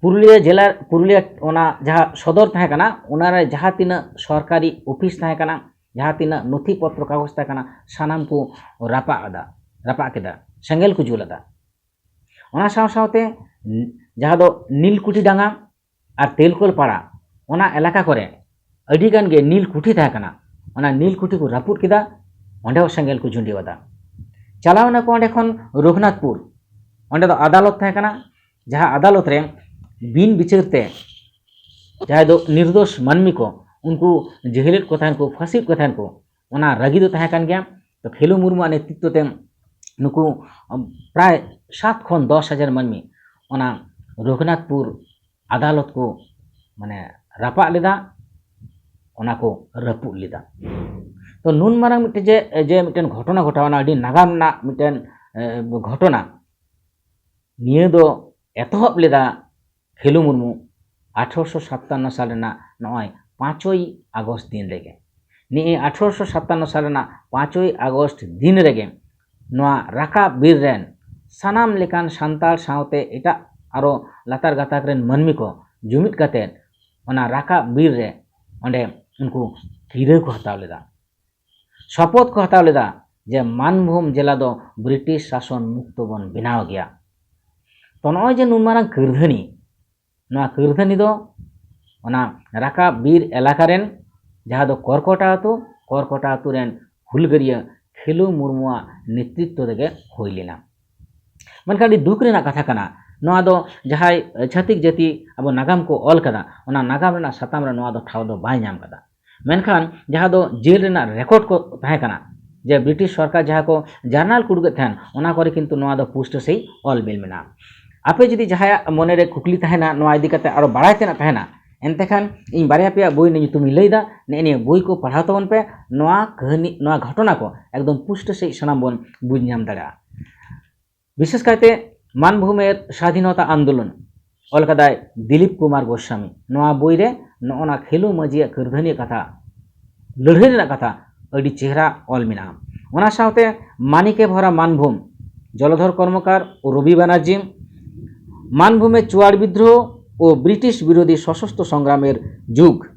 ᱯᱩᱨᱩᱞᱤᱭᱟᱹ ᱡᱮᱞᱟ, ᱯᱩᱨᱩᱞᱤᱭᱟᱹ ᱚᱱᱟ ᱡᱟᱦᱟᱸ ᱥᱚᱫᱚᱨ ᱛᱟᱦᱮᱸ ᱠᱟᱱᱟ, ᱚᱱᱟᱨᱮ ᱡᱟᱦᱟᱸ ᱛᱤᱱᱟᱹᱜ ᱥᱚᱨᱠᱟᱨᱤ ᱚᱯᱷᱤᱥ ᱛᱟᱦᱮᱸ ᱠᱟᱱᱟ, ᱡᱟᱦᱟᱸ ᱛᱤᱱᱟᱹᱜ ᱱᱚᱛᱷᱤ ᱯᱚᱛᱨᱚ ᱠᱟᱜᱚᱡᱽ ᱛᱟᱦᱮᱸ ᱠᱟᱱᱟ, ᱥᱟᱱᱟᱢ ᱠᱚ ᱨᱟᱯᱟᱜ ᱟᱫᱟ, ᱨᱟᱯᱟᱜ ᱠᱮᱫᱟ, ᱥᱮᱸᱜᱮᱞ ᱠᱚ ᱡᱩᱞ ᱟᱫᱟ᱾ ᱚᱱᱟ ᱥᱟᱶ ᱥᱟᱶᱛᱮ ᱡᱟᱦᱟᱸ ᱫᱚ ᱱᱤᱞᱠᱩᱴᱷᱤ ᱰᱟᱸᱜᱟ ᱟᱨ ᱛᱮᱞᱠᱳᱞ ᱯᱟᱲᱟ, ᱚᱱᱟ ᱮᱞᱟᱠᱟ ᱠᱚᱨᱮ ᱟᱹᱰᱤ ᱜᱟᱱ ᱜᱮ ᱱᱤᱞ ᱠᱩᱴᱷᱤ ᱛᱟᱦᱮᱸ ᱠᱟᱱᱟ᱾ ᱚᱱᱟ ᱱᱤᱞ ᱠᱩᱴᱷᱤ ᱠᱚ ᱨᱟᱹᱯᱩᱫ ᱠᱮᱫᱟ, ᱚᱸᱰᱮ ᱦᱚᱸ ᱥᱮᱸᱜᱮᱞ ᱠᱚ ᱡᱩᱸᱰᱤ ᱟᱫᱟ᱾ ᱪᱟᱞᱟᱣ ᱮᱱᱟ ᱠᱚ ᱚᱸᱰᱮ ᱠᱷᱚᱱ ᱨᱚᱜᱷᱩᱱᱟᱛᱷᱯᱩᱨ, ᱚᱸᱰᱮ ᱫᱚ ᱟᱫᱟᱞᱚᱛ ᱛᱟᱦᱮᱸ ᱠᱟᱱᱟ, ᱡᱟᱦᱟᱸ ᱟᱫᱟᱞᱚᱛ ᱨᱮ ᱵᱤᱱ ᱵᱤᱪᱟᱹᱨ ᱛᱮ ᱡᱟᱦᱟᱸᱭ ᱫᱚ ᱱᱤᱨᱫᱳᱥ ᱢᱟᱹᱱᱢᱤ ᱠᱚ, ᱩᱱᱠᱩ ᱡᱮᱦᱮᱞᱮᱫ ᱠᱚ ᱛᱟᱦᱮᱱ ᱠᱚ, ᱯᱷᱟᱹᱥᱤᱭᱮᱫ ᱠᱚ ᱛᱟᱦᱮᱱ ᱠᱚ, ᱚᱱᱟ ᱨᱟᱹᱜᱤ ᱫᱚ ᱛᱟᱦᱮᱸ ᱠᱟᱱ ᱜᱮᱭᱟ᱾ ᱛᱚ ᱠᱷᱮᱞᱩ ᱢᱩᱨᱢᱩᱣᱟᱜ ᱱᱮᱛᱨᱤᱛᱵ ᱛᱮ ᱱᱩᱠᱩ ᱯᱨᱟᱭ ᱥᱟᱛ ᱠᱷᱚᱱ ᱫᱚᱥ ᱦᱟᱡᱟᱨ ᱢᱟᱹᱱᱢᱤ ᱚᱱᱟ ᱨᱚᱜᱷᱩᱱᱟᱛᱷᱯᱩᱨ ᱟᱫᱟᱞᱚᱛ ᱠᱚ ᱢᱟᱱᱮ ᱨᱟᱯᱟᱜ ᱞᱮᱫᱟ, ᱚᱱᱟ ᱠᱚ ᱨᱟᱹᱯᱩᱫ ᱞᱮᱫᱟ᱾ ᱛᱚ ᱱᱩᱱ ᱢᱟᱨᱟᱝ ᱢᱤᱫᱴᱮᱱ ᱡᱮ, ᱡᱮ ᱢᱤᱫᱴᱮᱱ ᱜᱷᱚᱴᱚᱱᱟ ᱜᱷᱚᱴᱟᱣ ᱮᱱᱟ, ᱟᱹᱰᱤ ᱱᱟᱜᱟᱢ ᱨᱮᱱᱟᱜ ᱢᱤᱫᱴᱮᱱ, ᱮ, ᱜᱷᱚᱴᱚᱱᱟ᱾ ᱱᱤᱭᱟᱹ ᱫᱚ ᱮᱛᱚᱦᱚᱵ ᱞᱮᱫᱟ ᱠᱷᱮᱞᱩ ᱢᱩᱨᱢᱩ ᱟᱴᱷᱨᱚᱥᱚ ᱥᱟᱛᱟᱱᱱᱚ ᱥᱟᱞ ᱨᱮᱱᱟᱜ ᱱᱚᱜᱼᱚᱭ ᱯᱟᱸᱪᱚᱭ ᱟᱜᱚᱥᱴ ᱫᱤᱱ ᱨᱮᱜᱮ᱾ ᱱᱤᱭᱟᱹ ᱟᱴᱷᱨᱚᱥᱚ ᱥᱟᱛᱟᱱᱱᱚ ᱥᱟᱞ ᱨᱮᱱᱟᱜ ᱯᱟᱸᱪᱚᱭ ᱟᱜᱚᱥᱴ ᱫᱤᱱ ᱨᱮᱜᱮ ᱱᱚᱣᱟ ᱨᱟᱠᱟᱵ ᱵᱤᱨ ᱨᱮᱱ ᱥᱟᱱᱟᱢ ᱞᱮᱠᱟᱱ ᱥᱟᱱᱛᱟᱲ ᱥᱟᱶᱛᱮ ᱮᱴᱟᱜ ᱟᱨᱚ ᱞᱟᱛᱟᱨ ᱜᱟᱛᱟᱠ ᱨᱮᱱ ᱢᱟᱹᱱᱢᱤ ᱠᱚ ᱡᱩᱢᱤᱫ ᱠᱟᱛᱮ ᱚᱱᱟ ᱨᱟᱠᱟᱵ ᱵᱤᱨ ᱨᱮ ᱚᱸᱰᱮ ᱩᱱᱠᱩ ᱠᱤᱨᱟᱹ ᱠᱚ ᱦᱟᱛᱟᱣ ᱞᱮᱫᱟ, ᱥᱚᱯᱚᱛ ᱠᱚ ᱦᱟᱛᱟᱣ ᱞᱮᱫᱟ ᱡᱮ ᱢᱟᱱᱵᱷᱩᱢ ᱡᱮᱞᱟ ᱫᱚ ᱵᱨᱤᱴᱤᱥ ᱥᱟᱥᱚᱱ ᱢᱩᱠᱛᱚ ᱵᱚᱱ ᱵᱮᱱᱟᱣ ᱜᱮᱭᱟ᱾ ᱛᱚ ᱱᱚᱜᱼᱚᱭ ᱡᱮ ᱱᱩᱱ ᱢᱟᱨᱟᱝ ᱠᱟᱹᱨᱫᱷᱟᱹᱱᱤ, ᱱᱚᱣᱟ ᱠᱟᱹᱨᱫᱷᱟᱹᱱᱤ ᱫᱚ ᱚᱱᱟ ᱨᱟᱠᱟᱵ ᱵᱤᱨ ᱮᱞᱟᱠᱟ ᱨᱮᱱ ᱡᱟᱦᱟᱸ ᱫᱚ ᱠᱚᱨᱠᱚᱴᱟ ᱟᱹᱛᱩ, ᱠᱚᱨᱠᱚᱴᱟ ᱟᱹᱛᱩ ᱨᱮᱱ ᱦᱩᱞᱜᱟᱹᱨᱤᱭᱟᱹ ᱠᱷᱮᱞᱩ ᱢᱩᱨᱢᱩᱣᱟᱜ ᱱᱮᱛᱨᱤᱛᱵ ᱨᱮᱜᱮ ᱦᱩᱭ ᱞᱮᱱᱟ᱾ ᱢᱮᱱᱠᱷᱟᱱ ᱟᱹᱰᱤ ᱫᱩᱠ ᱨᱮᱱᱟᱜ ᱠᱟᱛᱷᱟ ᱠᱟᱱᱟ, ᱱᱚᱣᱟ ᱫᱚ ᱡᱟᱦᱟᱸᱭ ᱪᱷᱟᱹᱛᱤᱠ ᱡᱟᱹᱛᱤ ᱟᱵᱚ ᱱᱟᱜᱟᱢ ᱠᱚ ᱚᱞ ᱠᱟᱫᱟ, ᱚᱱᱟ ᱱᱟᱜᱟᱢ ᱨᱮᱱᱟᱜ ᱥᱟᱛᱟᱢ ᱨᱮ ᱱᱚᱣᱟ ᱫᱚ ᱴᱷᱟᱶ ᱫᱚ ᱵᱟᱭ ᱧᱟᱢ ᱠᱟᱫᱟ᱾ ᱢᱮᱱᱠᱷᱟᱱ ᱡᱟᱦᱟᱸ ᱫᱚ ᱡᱮᱞ ᱨᱮᱱᱟᱜ ᱨᱮᱠᱚᱨᱰ ᱠᱚ ᱛᱟᱦᱮᱸ ᱠᱟᱱᱟ, ᱡᱮ ᱵᱨᱤᱴᱤᱥ ᱥᱚᱨᱠᱟᱨ ᱡᱟᱦᱟᱸ ᱠᱚ ᱡᱟᱨᱱᱟᱞ ᱠᱚ ᱩᱰᱩᱠᱮᱫ ᱛᱟᱦᱮᱸᱱ, ᱚᱱᱟ ᱠᱚᱨᱮ ᱠᱤᱱᱛᱩ ᱱᱚᱣᱟ ᱫᱚ ᱯᱩᱥᱴᱟᱹ ᱥᱟᱺᱦᱤᱡ ᱚᱞ ᱵᱤᱞ ᱢᱮᱱᱟᱜᱼᱟ᱾ ᱟᱯᱮ ᱡᱩᱫᱤ ᱡᱟᱦᱟᱸᱭᱟᱜ ᱢᱚᱱᱮᱨᱮ ᱠᱩᱠᱞᱤ ᱛᱟᱦᱮᱱᱟ, ᱱᱚᱣᱟ ᱤᱫᱤ ᱠᱟᱛᱮ ᱟᱨᱚ ᱵᱟᱲᱟᱭ ᱛᱮᱱᱟᱜ ᱛᱟᱦᱮᱱᱟ, ᱮᱱᱛᱮᱠᱷᱟᱱ ᱤᱧ ᱵᱟᱨᱭᱟ ᱯᱮᱭᱟ ᱵᱳᱭ ᱨᱮᱱᱟᱜ ᱧᱩᱛᱩᱢ ᱤᱧ ᱞᱟᱹᱭᱫᱟ, ᱱᱮᱜᱼᱮ ᱱᱤᱭᱟᱹ ᱵᱳᱭ ᱠᱚ ᱯᱟᱲᱦᱟᱣ ᱛᱟᱵᱚᱱ ᱯᱮ, ᱱᱚᱣᱟ ᱠᱟᱹᱦᱱᱤ, ᱱᱚᱣᱟ ᱜᱷᱚᱴᱚᱱᱟ ᱠᱚ ᱮᱠᱫᱚᱢ ᱯᱩᱥᱴᱟᱹ ᱥᱟᱺᱦᱤᱡ ᱥᱟᱱᱟᱢ ᱵᱚᱱ ᱵᱩᱡᱽ ᱧᱟᱢ ᱫᱟᱲᱮᱭᱟᱜᱼᱟ᱾ ᱵᱤᱥᱮᱥ ᱠᱟᱭᱛᱮ ᱢᱟᱱᱵᱷᱩᱢᱮᱨ ᱥᱟᱫᱷᱤᱱᱚᱛᱟ ᱟᱱᱫᱳᱞᱚᱱ, ᱚᱞ ᱠᱟᱫᱟᱭ ᱫᱤᱞᱤᱯ ᱠᱩᱢᱟᱨ ᱜᱳᱥᱣᱟᱢᱤ᱾ ᱱᱚᱣᱟ ᱵᱚᱭ ᱨᱮ ᱱᱚᱜᱼᱚ ᱱᱟ ᱠᱷᱮᱞᱳ ᱢᱟᱹᱡᱷᱤᱭᱟᱜ ᱠᱟᱹᱨᱫᱷᱟᱹᱱᱤ ᱠᱟᱛᱷᱟ, ᱞᱟᱹᱲᱦᱟᱹᱭ ᱨᱮᱱᱟᱜ ᱠᱟᱛᱷᱟ ᱟᱹᱰᱤ ᱪᱮᱦᱨᱟ ᱚᱞ ᱢᱮᱱᱟᱜᱼᱟ᱾ ᱚᱱᱟ ᱥᱟᱶᱛᱮ ᱢᱟᱱᱤᱠᱮ ᱵᱷᱚᱨᱟ ᱢᱟᱱᱵᱷᱩᱢ, ᱡᱚᱞᱚᱫᱷᱚᱨ ᱠᱚᱨᱢᱚᱠᱟᱨ ᱳ ᱨᱚᱵᱤ ᱵᱟᱱᱟᱨᱡᱤ, ᱢᱟᱱᱵᱷᱩᱢᱮ ᱪᱩᱣᱟᱲ ᱵᱤᱫᱽᱫᱨᱳᱦᱚ ᱳ ᱵᱨᱤᱴᱤᱥ ᱵᱤᱨᱳᱫᱷᱤ ᱥᱚᱥᱚᱥᱛᱨᱚ ᱥᱚᱝᱜᱨᱟᱢᱮᱨ ᱡᱩᱜᱽ,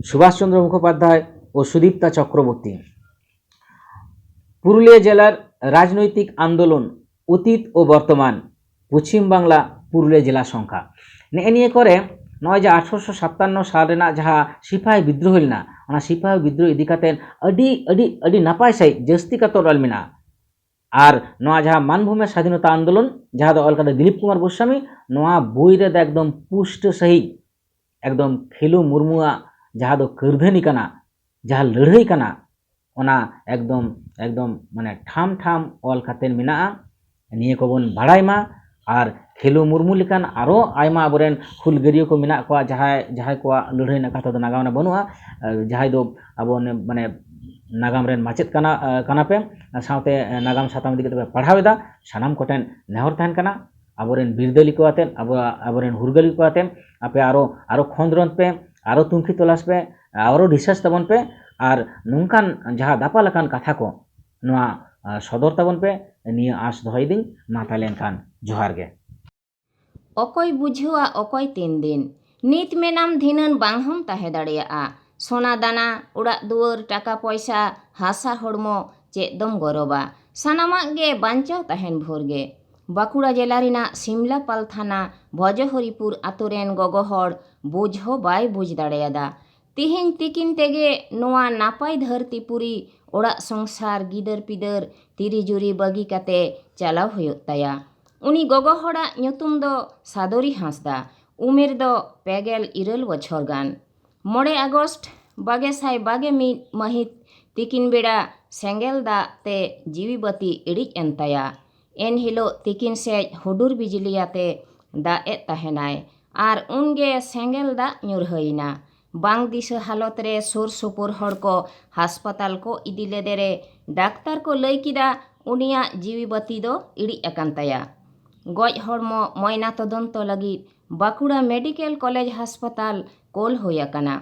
ᱥᱩᱵᱷᱟᱥ ᱪᱚᱱᱫᱨᱚ ᱢᱩᱠᱷᱳᱯᱟᱫᱽᱫᱷᱟᱭ ᱳ ᱥᱩᱫᱤᱯᱛᱟ ᱪᱚᱠᱨᱚᱵᱚᱨᱛᱤ᱾ ᱯᱩᱨᱩᱞᱤᱭᱟᱹ ᱡᱮᱞᱟᱨ ᱨᱟᱡᱽᱱᱳᱭᱛᱤᱠ ᱟᱱᱫᱳᱞᱚᱱ, ᱚᱛᱤᱛ ᱳ ᱵᱚᱨᱛᱚᱢᱟᱱ, ᱯᱚᱪᱷᱤᱢ ᱵᱟᱝᱞᱟ, ᱯᱩᱨᱩᱞᱤᱭᱟᱹ ᱡᱮᱞᱟ ᱥᱚᱝᱠᱷᱟ᱾ ᱱᱮᱜᱼᱮ ᱱᱤᱭᱟᱹ ᱠᱚᱨᱮ ᱱᱚᱜᱼᱚᱭ ᱡᱮ ᱟᱴᱷᱨᱚᱥᱚ ᱥᱟᱛᱟᱱᱱᱚ ᱥᱟᱞ ᱨᱮᱱᱟᱜ ᱡᱟᱦᱟᱸ ᱥᱤᱯᱟᱦᱤ ᱵᱤᱫᱽᱫᱨᱳᱦᱚ ᱞᱮᱱᱟ, ᱚᱱᱟ ᱥᱤᱯᱟᱦᱤ ᱵᱤᱫᱽᱫᱨᱳᱦᱚ ᱤᱫᱤ ᱠᱟᱛᱮ ᱟᱹᱰᱤ, ᱟᱹᱰᱤ, ᱟᱹᱰᱤ ᱱᱟᱯᱟᱭ ᱥᱟᱺᱦᱤᱡ ᱡᱟᱹᱥᱛᱤ ᱠᱟᱛᱮ ᱚᱞ ᱢᱮᱱᱟᱜᱼᱟ᱾ ᱟᱨ ᱱᱚᱣᱟ ᱡᱟᱦᱟᱸ ᱢᱟᱱᱵᱷᱩᱢᱮ ᱥᱟᱫᱷᱤᱱᱚᱛᱟ ᱟᱱᱫᱳᱞᱚᱱ, ᱡᱟᱦᱟᱸ ᱫᱚ ᱚᱞ ᱠᱟᱫᱟ ᱫᱤᱞᱤᱯ ᱠᱩᱢᱟᱨ ᱜᱳᱥᱣᱟᱢᱤ, ᱱᱚᱣᱟ ᱵᱳᱭ ᱨᱮᱫᱚ ᱮᱠᱫᱚᱢ ᱯᱩᱥᱴᱟᱹ ᱥᱟᱺᱦᱤᱡ, ᱮᱠᱫᱚᱢ ᱠᱷᱮᱞᱳ ᱢᱩᱨᱢᱩᱣᱟᱜ ᱡᱟᱦᱟᱸ ᱫᱚ ᱠᱟᱹᱨᱫᱷᱟᱹᱱᱤ ᱠᱟᱱᱟ, ᱡᱟᱦᱟᱸ ᱞᱟᱹᱲᱦᱟᱹᱭ ᱠᱟᱱᱟ, ᱚᱱᱟ ᱮᱠᱫᱚᱢ, ᱮᱠᱫᱚᱢ ᱢᱟᱱᱮ ᱴᱷᱟᱢ ᱴᱷᱟᱢ ᱚᱞ ᱠᱟᱛᱮ ᱢᱮᱱᱟᱜᱼᱟ᱾ ᱱᱤᱭᱟᱹ ᱠᱚᱵᱚᱱ ᱵᱟᱲᱟᱭ ᱢᱟ᱾ ᱟᱨ ᱠᱷᱮᱞᱳ ᱢᱩᱨᱢᱩ ᱞᱮᱠᱟᱱ ᱟᱨᱚ ᱟᱭᱢᱟ ᱟᱵᱚᱨᱮᱱ ᱦᱩᱞᱜᱟᱹᱨᱤᱭᱟᱹ ᱠᱚ ᱢᱮᱱᱟᱜ ᱠᱚᱣᱟ, ᱡᱟᱦᱟᱸᱭ, ᱡᱟᱦᱟᱸᱭ ᱠᱚᱣᱟᱜ ᱞᱟᱹᱲᱦᱟᱹᱭ ᱨᱮᱱᱟᱜ ᱠᱟᱛᱷᱟ ᱫᱚ ᱱᱟᱜᱟᱢ ᱨᱮ ᱵᱟᱹᱱᱩᱜᱼᱟ, ᱟᱨ ᱡᱟᱦᱟᱸᱭ ᱫᱚ ᱟᱵᱚ ᱱᱮ-, ᱢᱟᱱᱮ ᱱᱟᱜᱟᱢ ᱨᱮᱱ ᱢᱟᱪᱮᱫ ᱠᱟᱱᱟ, ᱠᱟᱱᱟ ᱯᱮ, ᱥᱟᱶᱛᱮ ᱱᱟᱜᱟᱢ ᱥᱟᱛᱟᱢ ᱤᱫᱤ ᱠᱟᱛᱮ ᱯᱮ ᱯᱟᱲᱦᱟᱣ ᱮᱫᱟ᱾ ᱥᱟᱱᱟᱢ ᱠᱚᱴᱷᱮᱱ ᱱᱮᱦᱚᱨ ᱛᱟᱦᱮᱱ ᱠᱟᱱᱟ, ᱟᱵᱚᱨᱮᱱ ᱵᱤᱨᱫᱟᱹᱞᱤ ᱠᱚ ᱟᱛᱮ, ᱟᱵᱚ, ᱟᱵᱚᱨᱮᱱ ᱦᱩᱞᱜᱟᱹᱨᱤᱭᱟᱹ ᱠᱚ ᱟᱛᱮ ᱟᱯᱮ ᱟᱨᱚ, ᱟᱨᱚ ᱠᱷᱚᱸᱫᱽᱨᱚᱸᱫᱽ ᱯᱮ, ᱟᱨᱚ ᱛᱩᱱᱠᱷᱤ ᱛᱚᱞᱟᱥ ᱯᱮ, ᱟᱨᱚ research ᱛᱟᱵᱚᱱ ᱯᱮ, ᱟᱨ ᱱᱚᱝᱠᱟᱱ ᱡᱟᱦᱟᱸ ᱫᱟᱯᱟᱞ ᱟᱠᱟᱱ ᱠᱟᱛᱷᱟ ᱠᱚ ᱱᱚᱣᱟ, ᱟ, ᱥᱚᱫᱚᱨ ᱛᱟᱵᱚᱱ ᱯᱮ, ᱱᱤᱭᱟᱹ ᱟᱸᱥ ᱫᱚᱦᱚᱭᱮᱫᱟᱹᱧ᱾ ᱢᱟ ᱛᱟᱦᱞᱮ ᱮᱱᱠᱷᱟᱱ ᱡᱚᱦᱟᱨ ᱜᱮ᱾ ᱚᱠᱚᱭ ᱵᱩᱡᱷᱟᱹᱣᱟ ᱚᱠᱚᱭ ᱛᱤᱱ ᱫᱤᱱ? ᱱᱤᱛ ᱢᱮᱱᱟᱢ ᱫᱷᱤᱱᱟᱹᱱ ᱵᱟᱝ ᱦᱚᱸᱢ ᱛᱟᱦᱮᱸ ᱫᱟᱲᱮᱭᱟᱜᱼᱟ᱾ ᱥᱚᱱᱟ ᱫᱟᱱᱟ, ᱚᱲᱟᱜ ᱫᱩᱣᱟᱹᱨ, ᱴᱟᱠᱟ ᱯᱚᱭᱥᱟ, ᱦᱟᱥᱟ ᱦᱚᱲᱢᱚ, ᱪᱮᱫ ᱫᱚᱢ ᱜᱚᱨᱚᱵᱟ? ᱥᱟᱱᱟᱢᱟᱜ ᱜᱮ ᱵᱟᱧᱪᱟᱣ ᱛᱟᱦᱮᱱ ᱵᱷᱳᱨ ᱜᱮ᱾ ᱵᱟᱸᱠᱩᱲᱟ ᱡᱮᱞᱟ ᱨᱮᱱᱟᱜ ᱥᱤᱢᱞᱟᱯᱟᱞ ᱛᱷᱟᱱᱟ ᱵᱷᱚᱡᱚᱦᱚᱨᱤᱯᱩᱨ ᱟᱛᱳ ᱨᱮᱱ ᱜᱚᱜᱚ ᱦᱚᱲ ᱵᱩᱡᱽ ᱦᱚᱸ ᱵᱟᱭ ᱵᱩᱡᱽ ᱫᱟᱲᱮᱭᱟᱫᱟ᱾ ᱛᱤᱦᱤᱧ ᱛᱤᱠᱤᱱ ᱛᱮᱜᱮ ᱱᱚᱣᱟ ᱱᱟᱯᱟᱭ ᱫᱷᱟᱹᱨᱛᱤ ᱯᱩᱨᱤ, ᱚᱲᱟᱜ ᱥᱚᱝᱥᱟᱨ, ᱜᱤᱫᱟᱹᱨ ᱯᱤᱫᱟᱹᱨ, ᱛᱤᱨᱤ ᱡᱩᱨᱤ ᱵᱟᱹᱜᱤ ᱠᱟᱛᱮ ᱪᱟᱞᱟᱣ ᱦᱩᱭᱩᱜ ᱛᱟᱭᱟ᱾ ᱩᱱᱤ ᱜᱚᱜᱚ ᱦᱚᱲᱟᱜ ᱧᱩᱛᱩᱢ ᱫᱚ ᱥᱟᱫᱚᱨᱤ ᱦᱟᱸᱥᱫᱟ᱾ ᱩᱢᱮᱨ ᱫᱚ ᱯᱮᱜᱮᱞ ᱤᱨᱟᱹᱞ ᱵᱚᱪᱷᱚᱨ ᱜᱟᱱ᱾ ᱢᱚᱬᱮ ᱟᱜᱚᱥᱴ ᱵᱟᱜᱮ ᱥᱟᱭ ᱵᱟᱜᱮ ᱢᱤᱫ ᱢᱟᱹᱦᱤᱛ ᱛᱤᱠᱤᱱ ᱵᱮᱲᱟ ᱥᱮᱸᱜᱮᱞ ᱫᱟᱜ ᱛᱮ ᱡᱤᱣᱤ ᱵᱟᱹᱛᱤ ᱤᱲᱤᱡ ᱮᱱ ᱛᱟᱭᱟ᱾ ᱮᱱ ᱦᱤᱞᱳᱜ ᱛᱤᱠᱤᱱ ᱥᱮᱡ ᱦᱩᱰᱩᱨ ᱵᱤᱡᱽᱞᱤ ᱟᱛᱮ ᱫᱟᱜ ᱮᱫ ᱛᱟᱦᱮᱱᱟᱭ ᱟᱨ ᱩᱱᱜᱮ ᱥᱮᱸᱜᱮᱞ ᱫᱟᱜ ᱧᱩᱨᱦᱟᱹᱭᱮᱱᱟ᱾ ᱵᱟᱝ ᱫᱤᱥᱟᱹ ᱦᱟᱞᱚᱛ ᱨᱮ ᱥᱩᱨ ᱥᱩᱯᱩᱨ ᱦᱚᱲ ᱠᱚ ᱦᱟᱥᱯᱟᱛᱟᱞ ᱠᱚ ᱤᱫᱤ ᱞᱮᱫᱮ ᱨᱮ ᱰᱟᱠᱛᱟᱨ ᱠᱚ ᱞᱟᱹᱭ ᱠᱮᱫᱟ ᱩᱱᱤᱭᱟᱜ ᱡᱤᱣᱤ ᱵᱟᱹᱛᱤ ᱫᱚ ᱤᱲᱤᱡ ᱟᱠᱟᱱ ᱛᱟᱭᱟ᱾ ᱜᱚᱡ ᱦᱚᱲᱢᱚ ᱢᱚᱭᱱᱟ ᱛᱚᱫᱚᱱᱛᱚ ᱞᱟᱹᱜᱤᱫ ᱵᱟᱸᱠᱩᱲᱟ ᱢᱮᱰᱤᱠᱮᱞ ᱠᱚᱞᱮᱡᱽ ᱦᱟᱥᱯᱟᱛᱟᱞ ᱠᱳᱞ ᱦᱩᱭ ᱟᱠᱟᱱᱟ᱾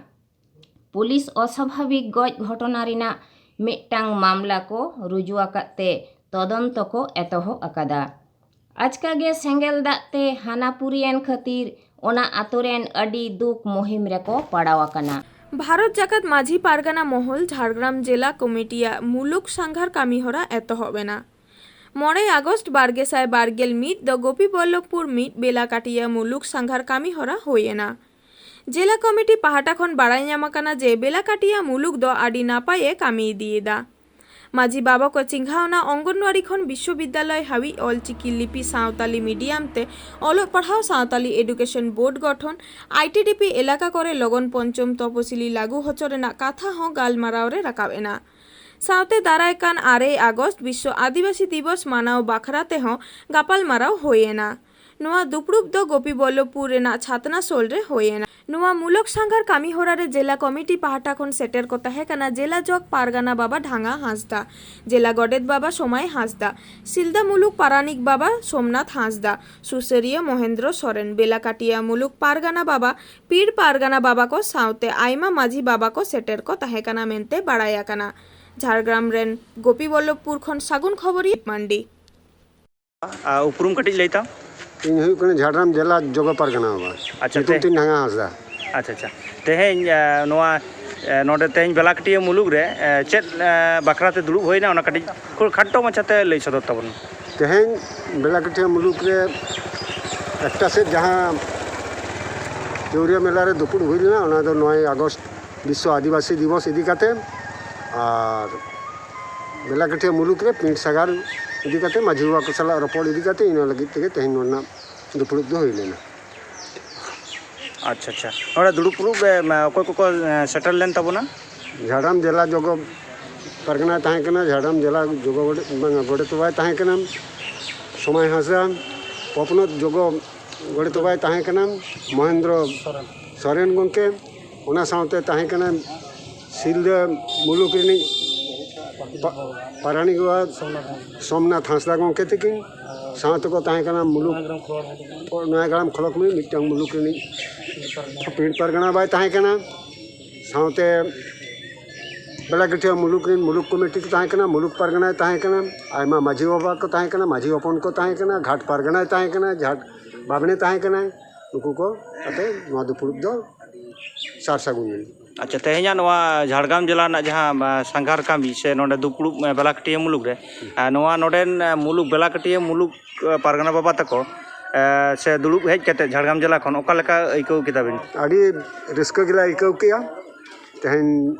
ᱯᱩᱞᱤᱥ ᱚᱥᱟᱵᱷᱟᱵᱤᱠ ᱜᱚᱡ ᱜᱷᱚᱴᱚᱱᱟ ᱨᱮᱱᱟᱜ ᱢᱤᱫᱴᱟᱝ ᱢᱟᱢᱞᱟ ᱠᱚ ᱨᱩᱡᱩ ᱟᱠᱟᱫ ᱛᱮ ᱛᱚᱫᱚᱱᱛᱚ ᱠᱚ ᱮᱛᱚᱦᱚᱵ ᱟᱠᱟᱫᱟ᱾ ᱟᱪᱠᱟ ᱜᱮ ᱥᱮᱸᱜᱮᱞ ᱫᱟᱜ ᱛᱮ ᱦᱟᱱᱟᱯᱩᱨᱤᱭᱮᱱ ᱠᱷᱟᱹᱛᱤᱨ ᱚᱱᱟ ᱟᱛᱳ ᱨᱮᱱ ᱟᱹᱰᱤ ᱫᱩᱠ ᱢᱩᱦᱤᱢ ᱨᱮᱠᱚ ᱯᱟᱲᱟᱣ ᱟᱠᱟᱱᱟ᱾ ᱵᱷᱟᱨᱚᱛ ᱡᱟᱠᱟᱛ ᱢᱟᱹᱡᱷᱤ ᱯᱟᱨᱜᱟᱱᱟ ᱢᱚᱦᱚᱞ ᱡᱷᱟᱲᱜᱨᱟᱢ ᱡᱮᱞᱟ ᱠᱚᱢᱤᱴᱤᱭᱟᱜ ᱢᱩᱞᱩᱠ ᱥᱟᱸᱜᱷᱟᱨ ᱠᱟᱹᱢᱤᱦᱚᱨᱟ ᱮᱛᱚᱦᱚᱵ ᱮᱱᱟ᱾ ᱢᱚᱬᱮ ᱟᱜᱚᱥᱴ ᱵᱟᱨ ᱜᱮᱥᱟᱭ ᱵᱟᱨ ᱜᱮᱞ ᱢᱤᱫ ᱫᱚ ᱜᱳᱯᱤᱵᱚᱞᱞᱚᱵᱷᱯᱩᱨ ᱢᱤᱫ ᱵᱮᱞᱟᱠᱟᱴᱤᱭᱟ ᱢᱩᱞᱩᱠ ᱥᱟᱸᱜᱷᱟᱨ ᱠᱟᱹᱢᱤᱦᱚᱨᱟ ᱦᱩᱭ ᱮᱱᱟ᱾ ᱡᱮᱞᱟ ᱠᱚᱢᱤᱴᱤ ᱯᱟᱦᱴᱟ ᱠᱷᱚᱱ ᱵᱟᱲᱟᱭ ᱧᱟᱢ ᱟᱠᱟᱱᱟ ᱡᱮ ᱵᱮᱞᱟᱠᱟᱴᱤᱭᱟ ᱢᱩᱞᱩᱠ ᱫᱚ ᱟᱹᱰᱤ ᱱᱟᱯᱟᱭ ᱮ ᱠᱟᱹᱢᱤ ᱤᱫᱤᱭᱮᱫᱟ᱾ ᱢᱟᱹᱡᱷᱤ ᱵᱟᱵᱟ ᱠᱚ ᱪᱮᱸᱜᱷᱟᱣᱱᱟ ᱚᱝᱜᱚᱱᱣᱟᱲᱤ ᱠᱷᱚᱱ ᱵᱤᱥᱥᱚᱵᱤᱫᱽᱫᱟᱞᱚᱭ ᱦᱟᱹᱵᱤᱡ ᱚᱞᱪᱤᱠᱤ ᱞᱤᱯᱤ ᱥᱟᱶᱛᱟᱞᱤ ᱢᱤᱰᱤᱭᱟᱢ ᱛᱮ ᱚᱞᱚᱜ ᱯᱟᱲᱦᱟᱣ ᱥᱟᱶᱛᱟᱞᱤ ᱮᱰᱩᱠᱮᱥᱚᱱ ᱵᱳᱨᱰ ᱜᱚᱴᱷᱚᱱ, ᱟᱭᱴᱤᱰᱤᱯᱤ ᱮᱞᱟᱠᱟ ᱠᱚᱨᱮ ᱞᱚᱜᱚᱱ ᱯᱚᱧᱪᱚᱢ ᱛᱚᱯᱚᱥᱤᱞᱤ ᱞᱟᱹᱜᱩ ᱦᱚᱪᱚ ᱨᱮᱱᱟᱜ ᱠᱟᱛᱷᱟ ᱦᱚᱸ ᱜᱟᱞᱢᱟᱨᱟᱣ ᱨᱮ ᱨᱟᱠᱟᱵ ᱮᱱᱟ᱾ ᱥᱟᱶᱛᱮ ᱫᱟᱨᱟᱭ ᱠᱟᱱ ᱟᱨᱮ ᱟᱜᱚᱥᱴ ᱵᱤᱥᱥᱚ ᱟᱹᱫᱤᱵᱟᱹᱥᱤ ᱫᱤᱵᱚᱥ ᱢᱟᱱᱟᱣ ᱵᱟᱠᱷᱨᱟ ᱛᱮᱦᱚᱸ ᱜᱟᱯᱟᱞᱢᱟᱨᱟᱣ ᱦᱩᱭ ᱮᱱᱟ᱾ ᱱᱚᱣᱟ ᱫᱩᱯᱲᱩᱵ ᱫᱚ ᱜᱳᱯᱤᱵᱚᱞᱞᱚᱵᱷᱯᱩᱨ ᱨᱮᱱᱟᱜ ᱪᱷᱟᱛᱱᱟ ᱥᱳᱞ ᱨᱮ ᱦᱩᱭ ᱮᱱᱟ᱾ ᱱᱚᱣᱟ ᱢᱩᱞᱚᱠ ᱥᱟᱸᱜᱷᱟᱨ ᱠᱟᱹᱢᱤ ᱦᱚᱨᱟ ᱨᱮ ᱡᱮᱞᱟ ᱠᱚᱢᱤᱴᱤ ᱯᱟᱦᱴᱟ ᱠᱷᱚᱱ ᱥᱮᱴᱮᱨ ᱠᱚ ᱛᱟᱦᱮᱸ ᱠᱟᱱᱟ ᱡᱮᱞᱟ ᱡᱚᱜᱽ ᱯᱟᱨᱜᱟᱱᱟ ᱵᱟᱵᱟ ᱰᱷᱟᱸᱜᱟ ᱦᱟᱸᱥᱫᱟ, ᱡᱮᱞᱟ ᱜᱚᱰᱮᱛ ᱵᱟᱵᱟ ᱥᱚᱢᱟᱭ ᱦᱟᱸᱥᱫᱟ, ᱥᱤᱞᱫᱟᱹ ᱢᱩᱞᱩᱠ ᱯᱟᱨᱟᱱᱤᱠ ᱵᱟᱵᱟ ᱥᱳᱢᱱᱟᱛᱷ ᱦᱟᱸᱥᱫᱟ, ᱥᱩᱥᱟᱹᱨᱤᱭᱟᱹ ᱢᱚᱦᱮᱱᱫᱨᱚ ᱥᱚᱨᱮᱱ, ᱵᱮᱞᱟᱠᱟᱴᱤᱭᱟ ᱢᱩᱞᱩᱠ ᱯᱟᱨᱜᱟᱱᱟ ᱵᱟᱵᱟ, ᱯᱤᱲ ᱯᱟᱨᱜᱟᱱᱟ ᱵᱟᱵᱟ ᱠᱚ ᱥᱟᱶᱛᱮ ᱟᱭᱢᱟ ᱢᱟᱹᱡᱷᱤ ᱵᱟᱵᱟ ᱠᱚ ᱥᱮᱴᱮᱨ ᱠᱚ ᱛᱟᱦᱮᱸ ᱠᱟᱱᱟ ᱢᱮᱱᱛᱮ ᱵᱟᱲᱟᱭ ᱟᱠᱟᱱᱟ᱾ ᱡᱷᱟᱲᱜᱨᱟᱢ ᱨᱮᱱ ᱜᱳᱯᱤᱵᱚᱞᱞᱚᱵᱷᱯᱩᱨ ᱠᱷᱚᱱ ᱥᱟᱹᱜᱩᱱ ᱠᱷᱚᱵᱚᱨᱤᱭᱟᱹ ᱢᱟᱱᱰᱤ᱾ ᱟᱨ ᱩᱯᱨᱩᱢ ᱠᱟᱹᱴᱤᱡ ᱞᱟᱹᱭ ᱛᱟᱢ᱾ ᱤᱧ ᱦᱩᱭᱩᱜ ᱠᱟᱱᱟ ᱡᱷᱟᱲᱜᱨᱟᱢ ᱡᱮᱞᱟ ᱡᱚᱜᱚ ᱯᱟᱨᱜᱟᱱᱟ ᱵᱟᱵᱟ᱾ ᱟᱪᱪᱷᱟ, ᱧᱩᱛᱩᱢ ᱛᱮ- ᱛᱤᱧ ᱰᱷᱟᱸᱜᱟ ᱦᱟᱸᱥᱫᱟ᱾ ᱟᱪᱪᱷᱟ, ᱟᱪᱪᱷᱟ᱾ ᱛᱮᱦᱮᱧ, ᱮ, ᱱᱚᱣᱟ, ᱮ, ᱱᱚᱰᱮ ᱛᱮᱦᱮᱧ ᱵᱮᱞᱟᱠᱟᱴᱤᱭᱟᱹ ᱢᱩᱞᱩᱠ ᱨᱮ, ᱮ, ᱪᱮᱫ, ᱮ, ᱵᱟᱠᱷᱨᱟ ᱛᱮ ᱫᱩᱲᱩᱵ ᱦᱩᱭᱱᱟ, ᱚᱱᱟ ᱠᱟᱹᱴᱤᱡ ᱠᱷᱩᱵ ᱠᱷᱟᱴᱚ ᱢᱟᱪᱷᱟᱛᱮ ᱞᱟᱹᱭ ᱥᱚᱫᱚᱨ ᱛᱟᱵᱚᱱ ᱢᱮ᱾ ᱛᱮᱦᱮᱧ ᱵᱮᱞᱟᱠᱟᱴᱤᱭᱟᱹ ᱢᱩᱞᱩᱠ ᱨᱮ ᱮᱠᱴᱟ ᱥᱮᱫ ᱡᱟᱦᱟᱸ ᱪᱟᱹᱣᱨᱤᱭᱟᱹ ᱢᱮᱞᱟ ᱨᱮ ᱫᱩᱯᱲᱩᱵ ᱦᱩᱭ ᱞᱮᱱᱟ, ᱚᱱᱟ ᱫᱚ ᱱᱚᱭ ᱟᱜᱚᱥᱴ ᱵᱤᱥᱥᱚ ᱟᱹᱫᱤᱵᱟᱹᱥᱤ ᱫᱤᱵᱚᱥ ᱤᱫᱤ ᱠᱟᱛᱮ᱾ ᱟᱨ ᱵᱮᱞᱟᱠᱟᱴᱤᱭᱟᱹ ᱢᱩᱞᱩᱠ ᱨᱮ ᱯᱤᱸᱰ ᱥᱟᱜᱟᱲ ᱤᱫᱤ ᱠᱟᱛᱮ, ᱢᱟᱹᱡᱷᱤ ᱵᱟᱵᱟ ᱠᱚ ᱥᱟᱞᱟᱜ ᱨᱚᱯᱚᱲ ᱤᱫᱤ ᱠᱟᱛᱮ, ᱤᱱᱟᱹ ᱞᱟᱹᱜᱤᱫ ᱛᱮᱜᱮ ᱛᱮᱦᱮᱧ ᱱᱚᱰᱮᱱᱟᱜ ᱫᱩᱯᱲᱩᱵ ᱫᱚ ᱦᱩᱭ ᱞᱮᱱᱟ᱾ ᱟᱪᱪᱷᱟ, ᱟᱪᱪᱷᱟ᱾ ᱱᱚᱰᱮ ᱫᱩᱲᱩᱵ ᱯᱩᱲᱩᱵ ᱨᱮ, ᱢᱟ, ᱚᱠᱚᱭ ᱠᱚᱠᱚ, ᱮ, ᱥᱮᱴᱮᱨ ᱞᱮᱱ ᱛᱟᱵᱚᱱᱟ? ᱡᱷᱟᱲᱜᱨᱟᱢ ᱡᱮᱞᱟ ᱡᱚᱜᱚ ᱯᱟᱨᱜᱟᱱᱟᱭ ᱛᱟᱦᱮᱸ ᱠᱟᱱᱟ, ᱡᱷᱟᱲᱜᱨᱟᱢ ᱡᱮᱞᱟ ᱡᱚᱜᱚ ᱜᱚᱰᱮᱛ, ᱵᱟᱝᱟ, ᱜᱚᱰᱮᱛ ᱵᱟᱵᱟᱭ ᱛᱟᱦᱮᱸ ᱠᱟᱱᱟ, ᱥᱚᱢᱟᱭ ᱦᱟᱸᱥᱫᱟ, ᱯᱚᱯᱱᱚᱛ ᱡᱚᱜᱚ ᱜᱚᱰᱮᱛ ᱵᱟᱵᱟᱭ ᱛᱟᱦᱮᱸ ᱠᱟᱱᱟ, ᱢᱚᱦᱮᱱᱫᱨᱚ ᱥᱚᱨᱮᱱ ᱜᱚᱢᱠᱮ, ᱚᱱᱟ ᱥᱟᱶᱛᱮ ᱛᱟᱦᱮᱸ ᱠᱟᱱᱟ ᱥᱤᱞᱫᱟᱹ ᱢᱩᱞᱩᱠ ᱨᱤᱱᱤᱡ ᱯᱟ-, ᱯᱟᱨᱟᱱᱤᱠ ᱵᱟᱵᱟ ᱥᱳᱢᱱᱟᱛᱷ ᱦᱟᱸᱥᱫᱟ ᱜᱚᱢᱠᱮ ᱛᱤᱠᱤᱱ, ᱥᱟᱶ ᱛᱮᱠᱚ ᱛᱟᱦᱮᱸ ᱠᱟᱱᱟ ᱢᱩᱞᱩᱠ, ᱱᱚᱭᱟᱜᱨᱟᱢ ᱠᱷᱚᱲᱚᱠ ᱢᱤᱫ ᱢᱤᱫᱴᱟᱝ ᱢᱩᱞᱩᱠ ᱨᱤᱱᱤᱡ ᱯᱤᱲ ᱯᱟᱨᱜᱟᱱᱟ ᱵᱟᱭ ᱛᱟᱦᱮᱸ ᱠᱟᱱᱟ᱾ ᱥᱟᱶᱛᱮ ᱵᱮᱞᱟᱠᱟᱹᱴᱷᱤᱭᱟᱹ ᱢᱩᱞᱩᱠ ᱨᱮᱱ ᱢᱩᱞᱩᱠ ᱠᱚᱢᱤᱴᱤ ᱠᱚ ᱛᱟᱦᱮᱸ ᱠᱟᱱᱟ, ᱢᱩᱞᱩᱠ ᱯᱟᱨᱜᱟᱱᱟᱭ ᱛᱟᱦᱮᱸ ᱠᱟᱱᱟ, ᱟᱭᱢᱟ ᱢᱟᱹᱡᱷᱤ ᱵᱟᱵᱟ ᱠᱚ ᱛᱟᱦᱮᱸ ᱠᱟᱱᱟ, ᱢᱟᱹᱡᱷᱤ ᱦᱚᱯᱚᱱ ᱠᱚ ᱛᱟᱦᱮᱸ ᱠᱟᱱᱟ, ᱜᱷᱟᱴ ᱯᱟᱨᱜᱟᱱᱟᱭ ᱛᱟᱦᱮᱸ ᱠᱟᱱᱟ, ᱜᱷᱟᱴ ᱵᱟᱵᱽᱱᱮ ᱛᱟᱦᱮᱸ ᱠᱟᱱᱟ᱾ ᱱᱩᱠᱩ ᱠᱚ ᱟᱛᱮ ᱱᱚᱣᱟ ᱫᱩᱯᱲᱩᱵ ᱫᱚ ᱥᱟᱨ ᱥᱟᱹᱜᱩᱱ ᱮᱱᱟ᱾ ᱟᱪᱪᱷᱟ, ᱛᱮᱦᱮᱧᱟᱜ ᱱᱚᱣᱟ ᱡᱷᱟᱲᱜᱨᱟᱢ ᱡᱮᱞᱟ ᱨᱮᱱᱟᱜ ᱡᱟᱦᱟᱸ, ᱟ, ᱥᱟᱸᱜᱷᱟᱨ ᱠᱟᱹᱢᱤ ᱥᱮ ᱱᱚᱰᱮ ᱫᱩᱯᱲᱩᱵ, ᱟ, ᱵᱮᱞᱟᱠᱟᱹᱴᱤᱭᱟᱹ ᱢᱩᱞᱩᱠ ᱨᱮ, ᱟ, ᱱᱚᱣᱟ ᱱᱚᱰᱮᱱ, ᱟ, ᱢᱩᱞᱩᱠ ᱵᱮᱞᱟᱠᱟᱹᱴᱤᱭᱟᱹ ᱢᱩᱞᱩᱠ, ᱟ, ᱯᱟᱨᱜᱟᱱᱟ ᱵᱟᱵᱟ ᱛᱟᱠᱚ, ᱟ, ᱥᱮ ᱫᱩᱲᱩᱵ ᱦᱮᱡ ᱠᱟᱛᱮ ᱡᱷᱟᱲᱜᱨᱟᱢ ᱡᱮᱞᱟ ᱠᱷᱚᱱ ᱚᱠᱟ ᱞᱮᱠᱟ ᱟᱹᱭᱠᱟᱹᱣ ᱠᱮᱫᱟ ᱵᱤᱱ? ᱟᱹᱰᱤ ᱨᱟᱹᱥᱠᱟᱹ ᱜᱮᱞᱮ ᱟᱹᱭᱠᱟᱹᱣ ᱠᱮᱜᱼᱟ᱾ ᱛᱮᱦᱮᱧ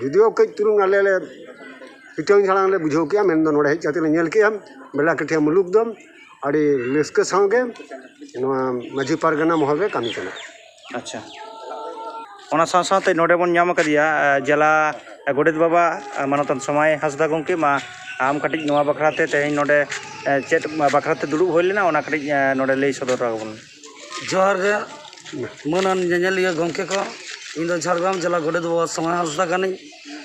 ᱡᱩᱫᱤᱭᱳ ᱠᱟᱹᱡ ᱪᱩᱞᱩᱝ ᱟᱞᱮ ᱞᱮ ᱦᱤᱴᱟᱹᱝ ᱡᱷᱟᱲᱟᱝ ᱞᱮ ᱵᱩᱡᱷᱟᱹᱣ ᱠᱮᱜᱼᱟ, ᱢᱮᱱᱫᱚ ᱱᱚᱰᱮ ᱦᱮᱡ ᱠᱟᱛᱮ ᱞᱮ ᱧᱮᱞ ᱠᱮᱜᱼᱟ ᱵᱮᱞᱟᱠᱟᱹᱴᱷᱤᱭᱟᱹ ᱢᱩᱞᱩᱠ ᱫᱚ ᱟᱹᱰᱤ ᱨᱟᱹᱥᱠᱟᱹ ᱥᱟᱶᱜᱮ ᱱᱚᱣᱟ ᱢᱟᱹᱡᱷᱤ ᱯᱟᱨᱜᱟᱱᱟ ᱢᱚᱦᱚᱞ ᱨᱮ ᱠᱟᱹᱢᱤ ᱠᱟᱱᱟ᱾ ᱟᱪᱪᱷᱟ, ᱚᱱᱟ ᱥᱟᱶ ᱥᱟᱶᱛᱮ ᱱᱚᱰᱮ ᱵᱚᱱ ᱧᱟᱢ ᱟᱠᱟᱫᱮᱭᱟ, ᱟ, ᱡᱮᱞᱟ ᱜᱚᱰᱮᱛ ᱵᱟᱵᱟ, ᱟ, ᱢᱟᱱᱚᱛᱟᱱ ᱥᱚᱢᱟᱭ ᱦᱟᱸᱥᱫᱟ ᱜᱚᱢᱠᱮ᱾ ᱢᱟ ᱟᱢ ᱠᱟᱹᱴᱤᱡ ᱱᱚᱣᱟ ᱵᱟᱠᱷᱨᱟ ᱛᱮ ᱛᱮᱦᱮᱧ ᱱᱚᱰᱮ, ᱟ, ᱪᱮᱫ ᱵᱟᱠᱷᱨᱟ ᱛᱮ ᱫᱩᱲᱩᱵ ᱦᱩᱭ ᱞᱮᱱᱟ, ᱚᱱᱟ ᱠᱟᱹᱴᱤᱡ, ᱟ, ᱱᱚᱰᱮ ᱞᱟᱹᱭ ᱥᱚᱫᱚᱨ ᱟᱵᱚᱱ ᱢᱮ᱾ ᱡᱚᱦᱟᱨ ᱜᱮ ᱢᱟᱹᱱᱟᱱ ᱧᱮᱧᱮᱞᱤᱭᱟᱹ ᱜᱚᱢᱠᱮ ᱠᱚ, ᱤᱧ ᱫᱚ ᱡᱷᱟᱲᱜᱨᱟᱢ ᱡᱮᱞᱟ ᱜᱚᱰᱮᱛ ᱵᱟᱵᱟ ᱥᱚᱢᱟᱭ ᱦᱟᱸᱥᱫᱟ ᱠᱟᱹᱱᱟᱹᱧ᱾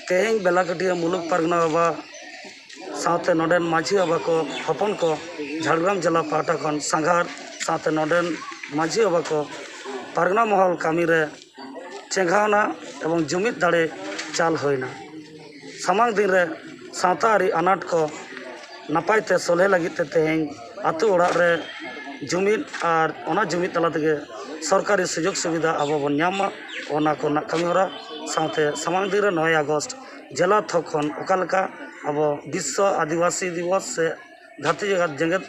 ᱛᱮᱦᱮᱧ ᱵᱮᱞᱟᱠᱟᱹᱴᱤᱭᱟᱹ ᱢᱩᱞᱩᱠ ᱯᱟᱨᱜᱟᱱᱟ ᱵᱟᱵᱟ ᱥᱟᱶᱛᱮ ᱱᱚᱰᱮᱱ ᱢᱟᱹᱡᱷᱤ ᱵᱟᱵᱟ ᱠᱚ ᱦᱚᱯᱚᱱ ᱠᱚ ᱡᱷᱟᱲᱜᱨᱟᱢ ᱡᱮᱞᱟ ᱯᱟᱦᱴᱟ ᱠᱷᱚᱱ ᱥᱟᱸᱜᱷᱟᱨ ᱥᱟᱶᱛᱮ ᱱᱚᱰᱮᱱ ᱢᱟᱹᱡᱷᱤ ᱵᱟᱵᱟ ᱠᱚ ᱯᱟᱨᱜᱟᱱᱟ ᱢᱚᱦᱚᱞ ᱠᱟᱹᱢᱤ ᱨᱮ ᱪᱮᱸᱜᱷᱟᱣᱱᱟ ᱮᱵᱚᱝ ᱡᱩᱢᱤᱫ ᱫᱟᱲᱮ ᱪᱟᱞ ᱦᱩᱭᱱᱟ᱾ ᱥᱟᱢᱟᱝ ᱫᱤᱱ ᱨᱮ ᱥᱟᱶᱛᱟ ᱟᱹᱨᱤ ᱟᱱᱟᱴ ᱠᱚ ᱱᱟᱯᱟᱭ ᱛᱮ ᱥᱚᱞᱦᱮ ᱞᱟᱹᱜᱤᱫ ᱛᱮ ᱛᱮᱦᱮᱧ ᱟᱛᱳ ᱚᱲᱟᱜ ᱨᱮ ᱡᱩᱢᱤᱫ ᱟᱨ ᱚᱱᱟ ᱡᱩᱢᱤᱫ ᱛᱟᱞᱟ ᱛᱮᱜᱮ ᱥᱚᱨᱠᱟᱨᱤ ᱥᱩᱡᱳᱜᱽ ᱥᱩᱵᱤᱫᱷᱟ ᱟᱵᱚ ᱵᱚᱱ ᱧᱟᱢ ᱢᱟ, ᱚᱱᱟ ᱠᱚᱨᱮᱱᱟᱜ ᱠᱟᱹᱢᱤ ᱦᱚᱨᱟ ᱥᱟᱶᱛᱮ ᱥᱟᱢᱟᱝ ᱫᱤᱱ ᱨᱮ ᱱᱚᱭᱮ ᱟᱜᱚᱥᱴ ᱡᱮᱞᱟ ᱛᱷᱚᱠ ᱠᱷᱚᱱ ᱚᱠᱟ ᱞᱮᱠᱟ ᱟᱵᱚ ᱵᱤᱥᱥᱚ ᱟᱹᱫᱤᱵᱟᱹᱥᱤ ᱫᱤᱵᱚᱥ ᱥᱮ ᱫᱷᱟᱹᱨᱛᱤ ᱡᱟᱠᱟᱛ ᱡᱮᱜᱮᱛ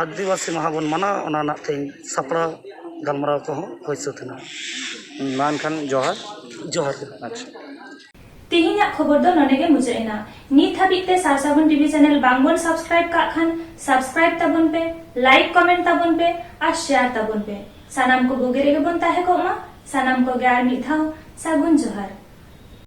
ᱟᱹᱫᱤᱵᱟᱹᱥᱤ ᱢᱟᱦᱟ ᱵᱚᱱ ᱢᱟᱱᱟᱣᱟ, ᱚᱱᱟ ᱨᱮᱱᱟᱜ ᱛᱮᱦᱮᱧ ᱥᱟᱯᱲᱟᱣ ᱜᱟᱞᱢᱟᱨᱟᱣ ᱠᱚᱦᱚᱸ ᱦᱩᱭ ᱥᱟᱹᱛ ᱮᱱᱟ᱾ ᱢᱟ ᱮᱱᱠᱷᱟᱱ ᱡᱚᱦᱟᱨ᱾ ᱡᱚᱦᱟᱨ ᱜᱮ᱾ ᱟᱪᱪᱷᱟ᱾ ᱛᱮᱦᱮᱧᱟᱜ ᱠᱷᱚᱵᱚᱨ ᱫᱚ ᱱᱚᱰᱮ ᱜᱮ ᱢᱩᱪᱟᱹᱫ ᱮᱱᱟ᱾ ᱱᱤᱛ ᱦᱟᱹᱵᱤᱡ ᱛᱮ ᱥᱟᱨ ᱥᱟᱹᱜᱩᱱ ᱴᱤᱵᱷᱤ ᱪᱮᱱᱮᱞ ᱵᱟᱝ ᱵᱚᱱ ᱥᱟᱵᱥᱠᱨᱟᱭᱤᱵ ᱠᱟᱜ ᱠᱷᱟᱱ, ᱥᱟᱵᱥᱠᱨᱟᱭᱤᱵ ᱛᱟᱵᱚᱱ ᱯᱮ, ᱞᱟᱭᱤᱠ ᱠᱚᱢᱮᱱᱴ ᱛᱟᱵᱚᱱ ᱯᱮ ᱟᱨ ᱥᱮᱭᱟᱨ ᱛᱟᱵᱚᱱ ᱯᱮ᱾ ᱥᱟᱱᱟᱢ ᱠᱚ ᱵᱩᱜᱤ ᱨᱮᱜᱮ ᱵᱚᱱ ᱛᱟᱦᱮᱸ ᱠᱚᱜ ᱢᱟ᱾ ᱥᱟᱱᱟᱢ ᱠᱚᱜᱮ ᱟᱨ ᱢᱤᱫ ᱫᱷᱟᱣ ᱥᱟᱹᱜᱩᱱ ᱡᱚᱦᱟᱨ᱾